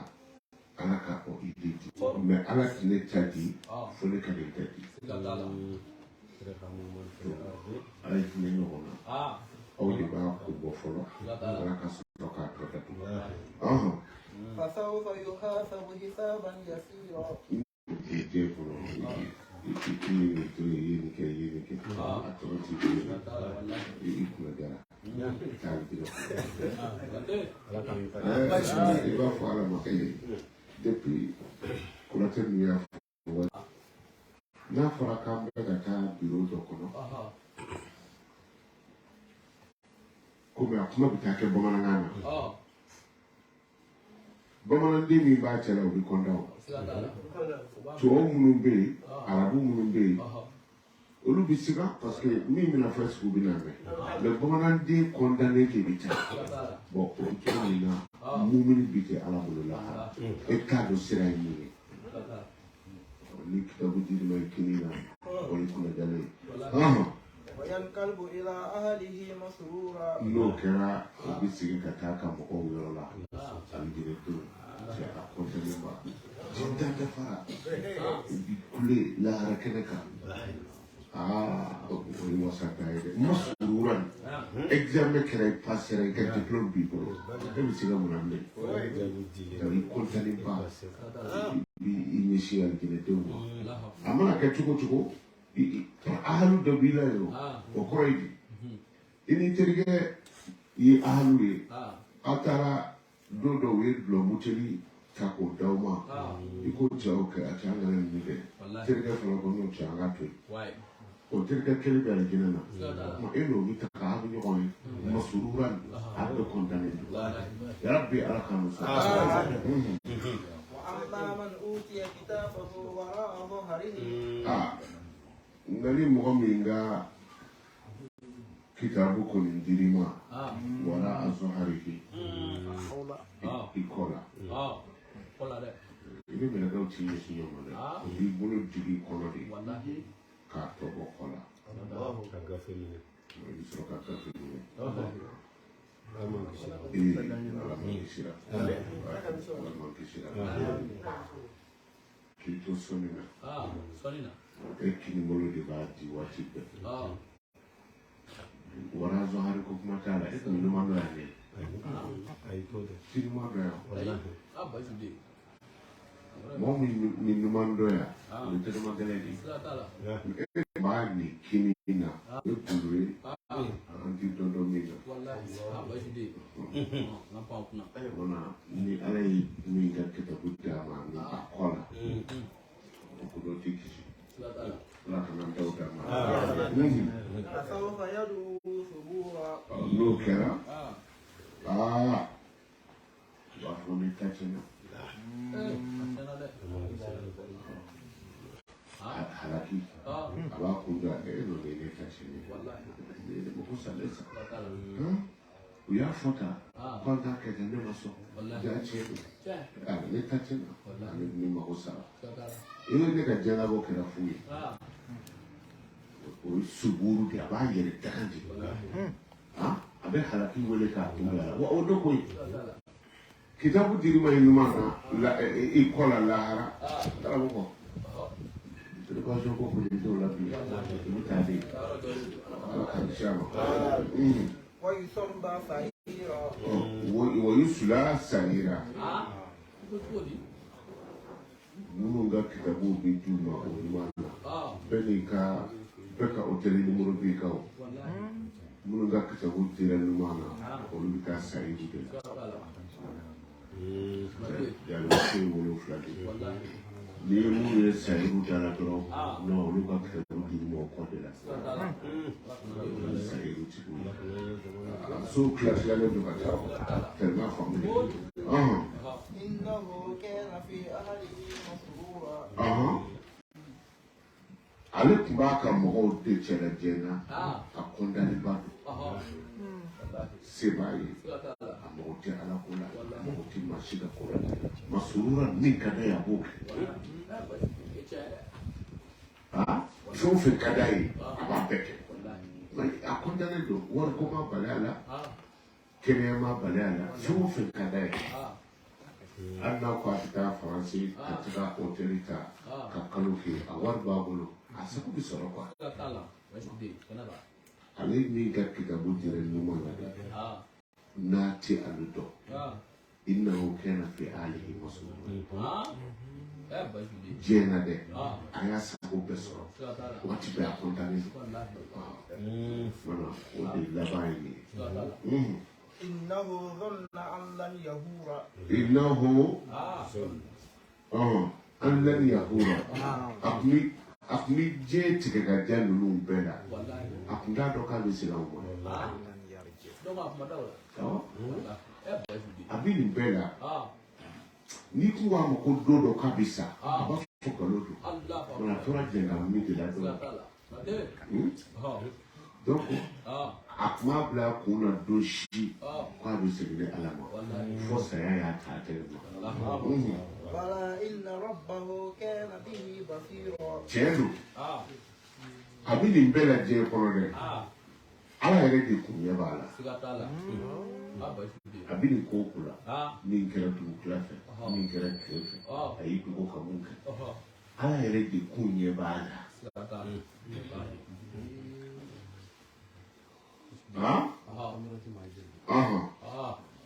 Ala ka o idée di, mais Ala tɛ ne ta di fo ne ka nin ta di. A ye hinɛ ɲɔgɔn na, aw de b'a ko bɔ fɔlɔ, Ala ka sɔrɔ k'a tɔ datugu. Diɲɛ kɔnɔ, i ye nin to yen, i ye nin kɛ, i ye nin kɛ, a tɔgɔ t'i bolo, i kunna jara taa bi. I b'a fɔ Ala ma, depuis Konate ninnu y'a fɔ, n'a fɔra k'an bɛ ka taa biro dɔ kɔnɔ, komi a kuma bɛ taa kɛ bamanankan na, bamananden min b'a cɛ la, o bɛ kɔntan. O tubabu minnu bɛ yen, arabu minnu bɛ yen, olu bɛ siga, parce que min bɛna fɔ, est-ce que u bɛna mɛn? Mais bamananden kɔntannen de bɛ taa. Bon, o bɛ cogo min na, mumini bi kɛ Ala bolo lahara, e t'a dɔn sira ye mun ye. Ni kitabu dir'i ma i kini na, o ye kunnajalen ye. N'o kɛra, o bɛ segin ka taa ka mɔgɔw yɔrɔ la, alijinɛdenw cɛ, a kɔntannen ba jintan dafara, i bi kule lahara kɛnɛ kan. Aa, o ye wasa da ye dɛ. Masururan examen kɛra, i pasera, i ka diplôme b'i bolo, e bɛ se ka mun na bilen? I kɔntannen ba, i i ɲɛsin alijinɛdenw ma. A mana kɛ cogo o cogo, ahalu dɔ b'i la yen, o kɔrɔ ye di? I ni terikɛ ye ahalu ye, aw taara. Don dɔw u ye dulɔ buteli ta k'o d'aw ma, i ko cɛ o kɛ a cɛ an kana nin kɛ. Terikɛ fana ko n'o cɛ an ka to yen. O terikɛ kelen bɛ alijinɛ na, o tuma e n'o bɛ taga, aw bɛ ɲɔgɔn ye masururan, aw bɛ kɔntannen don. Yarabi, Ala k'an musa. وأما من أوتي كتابه وراء ظهره. Aa, nka ni mɔgɔ min ka kitabu kɔni dir'i ma wara azɔharihi, i kɔ la, i bɛ mɛlɛkɛw t'i ɲɛsin ɲɔgɔn ma dɛ, u b'i bolo digi i kɔnɔ de k'a tɔ bɔ kɔ la. Ka gafe minɛ. I bɛ sɔrɔ ka gafe minɛ. Ala m'an kisi. Ee, Ala m'an kisira, Ala m'an kisira. K'i to sɔnni na, e kinibolo de b'a di waati bɛɛ. Wara zɔhari ko kuma t'a la, e tun bɛ numan dɔ yan dɛ. Ayi, t'o dɛ. Ti numan dɔ yan. Walahi. Mɔgɔ min ni numan dɔ yan, o ye tɛgɛma gɛlɛn de ye. E b'a nin kini na, o ye gundo ye, an ti dɔn dɔn min na. O na ni Ala ye min ka kitabu d'a ma ni a kɔ la, o ko dɔ t'i kisi. Ala kana n taw d'a ma. فسوف يدعو ثبورا. N'o kɛra, aa, u b'a fɔ ne ta tiɲɛna. Halaki a b'a kun da e n'o de ye ne ta tiɲɛ ne ye, mɔgɔ salen sa. U y'a fɔ tan k'an t'a kɛ tan, ne ma sɔn, ja tiɲɛ don, a ne ta tiɲɛna, ale ne mago sara i ye, ne ka diɲɛlabɔ kɛra fu ye. O ye suburu de, a b'a yɛrɛ daga de, a bɛ halaki wele k'a kunbɛn a la wa. O dɔ ko ye kitabu dir'i ma i ɲuman na i kɔ la lahara, karamɔgɔ, préparation ko kɔni t'o la bi, i bɛ taa de. Ala k'an kisi a ma. ويصلى سعيرا. Wa yusula sayira, minnu ka kitabu bɛ d'u ma o ɲuman na, bɛɛ n'i ka, bɛɛ ka hôtel numéro b'i kan. O minnu ka kitabu dira ɲuman na, olu bɛ taa sayiru de la. Jalimuso ye 7 de ye. N'i ye minnu ye sayiru da la dɔrɔn, non, olu ka kitabu dir'u ma o kɔ de la, olu ye sayiru tigiw ye. So tila tilalen don ka taa tellement faamu de. إنه كان في أهله مسرورا. Ale tun b'a ka mɔgɔw de cɛla diɲɛ na, a kɔntaneba don, se b'a ye, a mago tɛ Ala ko la, a mago tɛ maa si ka ko la. Masurura, min ka d'a ye a b'o kɛ. Fɛn o fɛn ka d'a ye, a b'a bɛɛ kɛ. A kɔntannen don, wariko ma bali a la, kɛnɛya ma bali a la, fɛn o fɛn ka d'a ye. Hali n'a ko a bɛ taa Faransi ka taga hôtel ta ka kalo kɛ, a wari b'a bolo, a sago bɛ sɔrɔ quoi. Ale min ka kitabu dira ɲuman na dɛ, n'a tɛ ale dɔn, innahu kana fi ahlihi masrura, diɲɛ na dɛ, a y'a sago bɛɛ sɔrɔ, waati bɛɛ a kɔntannen don. Voilà, o de laban ye nin ye. إنه ظن أن لن يهور. Innahu an lan yahura, a kun bɛ diɲɛ tigɛ ka diya ninnu bɛɛ la, a kun t'a dɔn k'a bɛ segin anw ma. Awɔ, a bɛ nin bɛɛ la. N'i kun ko a ma ko don dɔ k'a bɛ sa, a b'a fɔ nkalon don. A tora jɛn ka min de la dɔrɔn. Donc a kun b'a bila a kun na don si k'a bɛ segin ni Ala ma, fo saya y'a ta a tɛgɛ ma. بلى إن ربه كان به بصيرا. Tiɲɛ don, a bɛ nin bɛɛ la diɲɛ kɔnɔ dɛ, Ala yɛrɛ de kun ɲɛ b'a la. A bɛ nin ko o ko la, min kɛra dugukila fɛ, min kɛra tile fɛ, a y'i dogo ka mun kɛ, Ala yɛrɛ de kun ɲɛ b'a la.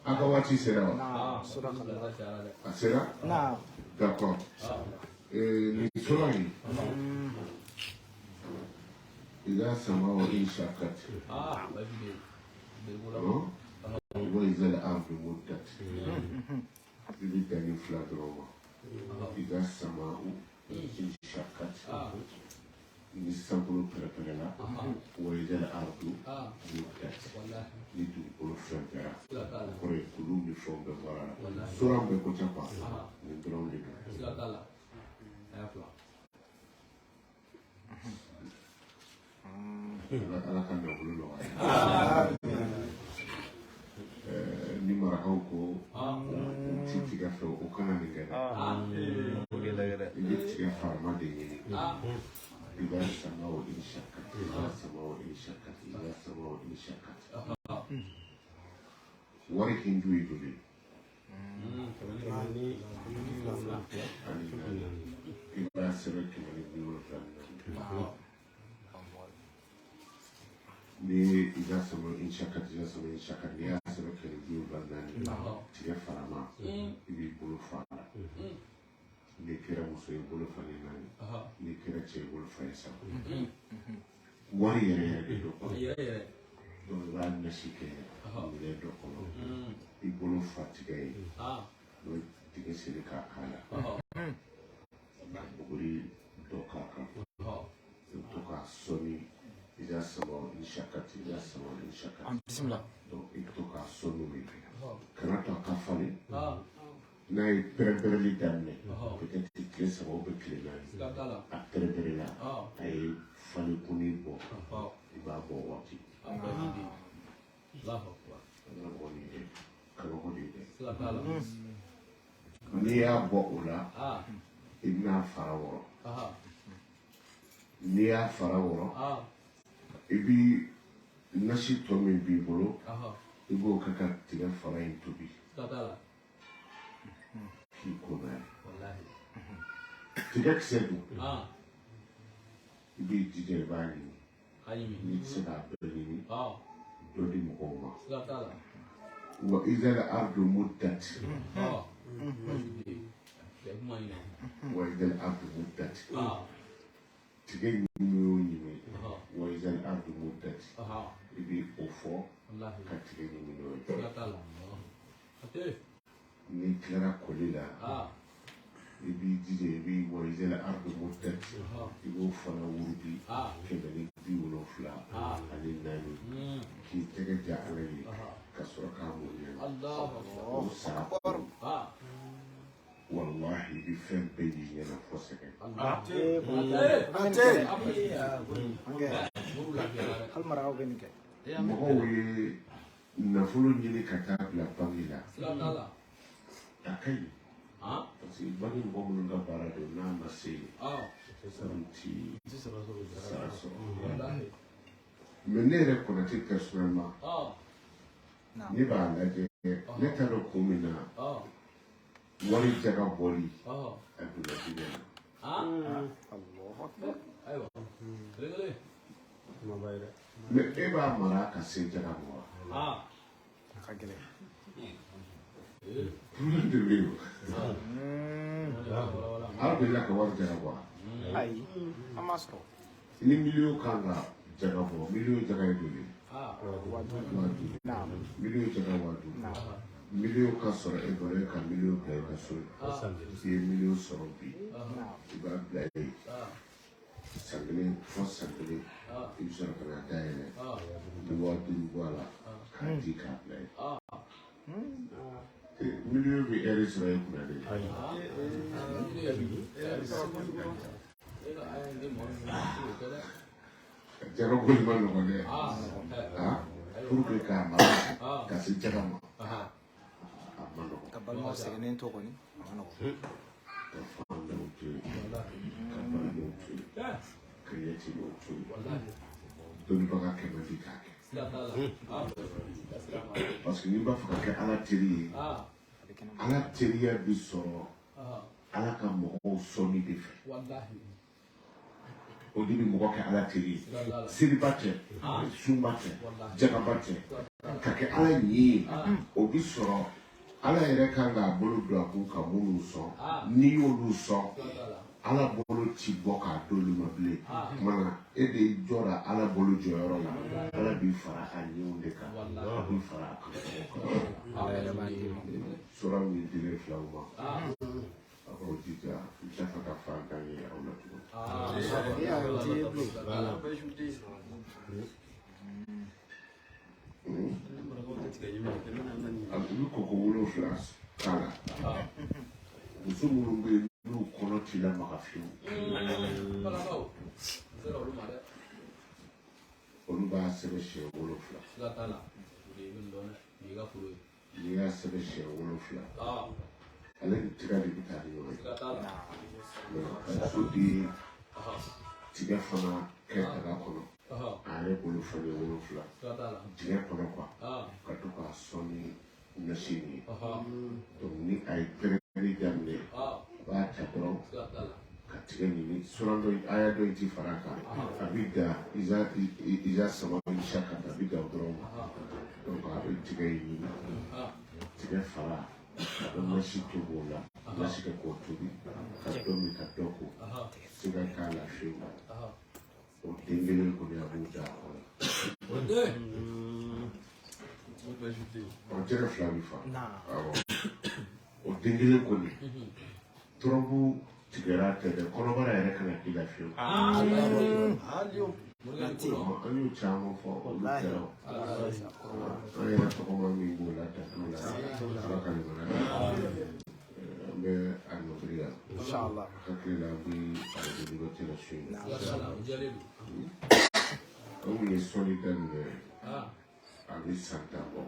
A ka waati sera wa? A sera? D'accord. Nin sura in, إذا السماء انشقت وإذا الأرض مدت. I bɛ dan nin fila dɔrɔn ma. Iza samau inshakat, ni sankolo pɛrɛpɛrɛla, wa izal ardu muddat, ni dugukolo fɛnsɛra. O kɔrɔ ye kulu ni fɛnw bɛɛ bɔra la. Sura bɛɛ ko ca quoi, nin dɔrɔn de don. Siga t'a la. A y'a fila. Ala ka nafolo nɔgɔya. Ni marakaw ko u ti tigɛ fɛ, o kana nin kɛ dɛ. I bɛ tigɛ farama de ɲini. Iza samau inshakat, iza samau inshakat, iza samau inshakat. Wari hindu ye joli? Ani naani. I b'a sɛbɛn 174. Ni iza samau inshakat, iza samau inshakat, n'i y'a sɛbɛn 174, tigɛ farama, i b'i bolo fa a la. N'i kɛra muso ye, bolo fa ye naani. N'i kɛra cɛ ye, bolo fa ye saba. Wari yɛrɛ yɛrɛ de don quoi. Yɛrɛ yɛrɛ. Donc i b'a nasi kɛ minɛn dɔ kɔnɔ, i bolo fa tigɛ ye, n'o ye tigɛ seri k'a k'a la, ka buguri dɔ k'a kan, i bɛ to k'a sɔnni iza samau inshakat, iza samau inshakat. Bismillah. Donc i bɛ to k'a sɔn n'o ye, kana to a ka falen. N'a ye pɛrɛn-pɛrɛnli daminɛ, peut-être tile 3 ou bien tile 4, Siga t'a la. a pɛrɛn-pɛrɛnla, a ye falenkunni bɔ, i b'a bɔ waati. A basi de. Allahu akbar. Karamɔgɔ nin dɛ, kabako de dɛ. Siga t'a la. N'i y'a bɔ o la, i bɛna fara wɔrɔ. N'i y'a fara wɔrɔ, i bi nasi tɔ min b'i bolo, i b'o kɛ ka tigɛ fara in tobi. Siga t'a la. K'i ko n'a ye. Walahi. Tigɛ kisɛ dun, i b'i jija i b'a ɲini. A ɲimi. N'i tɛ se k'a bɛɛ ɲini, dɔ di mɔgɔw ma. Siga t'a la. Wa izal ardu muddat. Basi de. Cɛ kuma in na. Wa izal ardu muddat. Tigɛ ɲimi o ɲimi, wa izal ardu muddat, i b'i o fɔ ka tigɛ ɲimi n'o ye. Siga t'a la. A tɛ. N'i tilara koli la, i b'i jija i b'i wa izal ardu muddat, i b'o fana wurudi 174, k'i tɛgɛ ja Ala ye ka sɔrɔ k'a mun ɲɛna. O sara walahi i bɛ fɛn bɛɛ y'i ɲɛna fo sɛgɛn. Mɔgɔw ye nafolo ɲini ka taa bila banki la, a ka ɲi parce que banki mɔgɔ minnu ka baara don, n'a ma se yen, olu ti sara sɔrɔ. Mais ne yɛrɛ Konate personnellement, ne b'a lajɛ, ne t'a dɔn kun min na wari jaga bɔli a donna diinɛ na. Mais e b'a mara ka se jaga ma wa? Problème de bɛ yen o. Aw delila ka wari jaga bɔ wa? Ayi, an m'a sɔrɔ. Ni miliyɔn kan ka jaga bɔ, miliyɔn jaga ye joli ye? 5,000. Miliyɔn jaga 5,000. Miliyɔn ka sɔrɔ e bolo, e ka miliyɔn bila i ka so. I ye miliyɔn sɔrɔ bi, i b'a bila yen. San kelen fo san kelen, i bɛ sɔrɔ ka na dayɛlɛ. I bɛ 5,000 bɔ a la k'a di k'a bila yen. Miliyɔn bɛ ɛri sɔrɔ e kunna de. Jaga boli ma nɔgɔn dɛ. Pour que k'a mara ka se jaga ma, a ma nɔgɔn. Ka balimaw sɛgɛnnen to kɔni, a ma nɔgɔn. Ka fantanw to yen, ka balimaw to yen, ka yatimɛw to yen. Dɔnnibaga kɛ man di k'a kɛ. Parce que n'i b'a fɛ ka kɛ Ala teri ye, Ala teriya bi sɔrɔ Ala ka mɔgɔw sɔnni de fɛ. O de bɛ mɔgɔ kɛ Ala teri ye. Seliba tɛ, sunba tɛ, jagaba tɛ, ka kɛ Ala ɲin ye, o bi sɔrɔ Ala yɛrɛ kan k'a bolo don a kun ka minnu sɔn, n'i y'olu sɔn, Ala bolo ti bɔ k'a d'olu ma bilen. Tuma na e de jɔra Ala bolo jɔyɔrɔ la, Ala b'i fara a ɲɛw de kan, a b'i fara a kan. Sura min dilen filaw ma, a k'aw jija n t'a fɛ ka fantan ye aw la tugun. A bɛ koko 7 k'a la. Muso minnu bɛ yen n'u kɔnɔ t'i lamaga fiyewu, olu b'a sɛbɛn siɲɛ 7. N'i y'a sɛbɛn siɲɛ 7, ale ni tiga de bɛ taa ni ɲɔgɔn ye. Ka muso di tiga fana kɛ daga kɔnɔ, a yɛrɛ bolo falen 7 dingɛ kɔnɔ kuwa, ka to k'a sɔn ni nasi nin ye. Donc ni a ye pɛrɛnni daminɛ, a b'a ta dɔrɔn ka tigɛ ɲini suran dɔ aya dɔ in ti fara a kan, a bɛ da iza sama isa ka a bɛ da o dɔrɔn ma. Donc a bɛ tigɛ in ɲini, tigɛ fara, a bɛ nasi tobi o la, nasi kɛ k'o tobi, ka dɔ min ka dɔ ko, siga t'a la fiyewu. O den kelen kɔni a b'o da a kɔnɔ. O jɛgɛ fila bɛ fa. Awɔ, o den kelen kɔni tɔrɔbu tigɛra tɛ dɛ, kɔnɔbara yɛrɛ kana k'i la fiyewu. An y'o caman fɔ, olu kɛra o. An yɛrɛ tɔgɔma min b'o la da t'o la, Ala ka limaniya. An bɛ a nɔbiri yan. Hakili la an bɛ arajo liberté la su in na. An kun ye sɔnni daminɛ, a bɛ san 10 bɔ.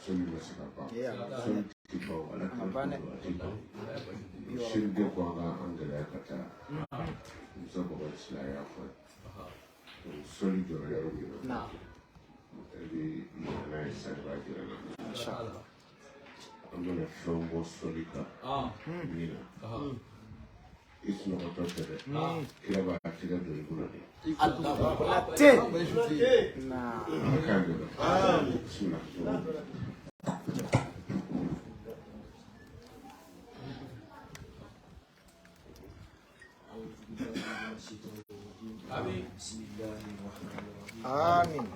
Sɔnni ma se ka ban. Sɔnni ti ban, Ala kira ko a ti ban. Sini den ko an ka an gɛlɛya ka taa. Musa Bɔkari Sila y'a fɔ. Sɔnni jɔra yɔrɔ min na, e bɛ yɛlɛ n'a ye sisan, i b'a jira n na. An bɛna fɛn bɔ sɔnni kan min na, i sunɔgɔtɔ tɛ dɛ, kira b'a tɛgɛ don i kunna de. Ala k'an dɛmɛ. Bisimilah. آمين.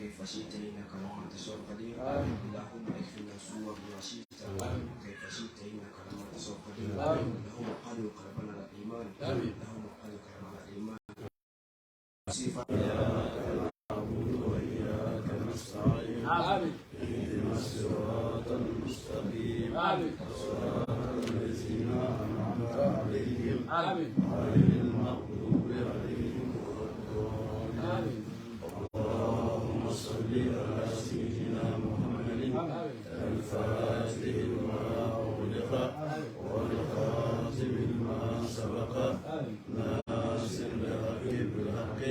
وكيف شئت إنك لما تشاء قدير. اللهم اكفنا سوء بما شئت وكيف شئت إنك لما تشاء قدير. اللهم قلب قلبنا على الإيمان. اللهم قلب قلبنا على الإيمان. نعبد وإياك نستعين. اهدنا الصراط المستقيم. صراط الذين أنعمت عليهم غير المغضوب عليهم ولا الضالين. اللهم صل على سيدنا محمد الفاتح لما أغلق والخاتم لما سبق ناصر الحق بالحق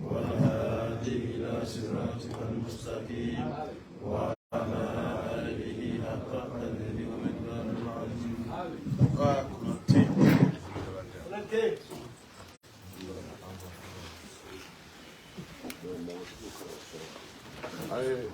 والهادي إلى صراطك المستقيم وعلى آله حق قدره ومقداره العظيم. Allez.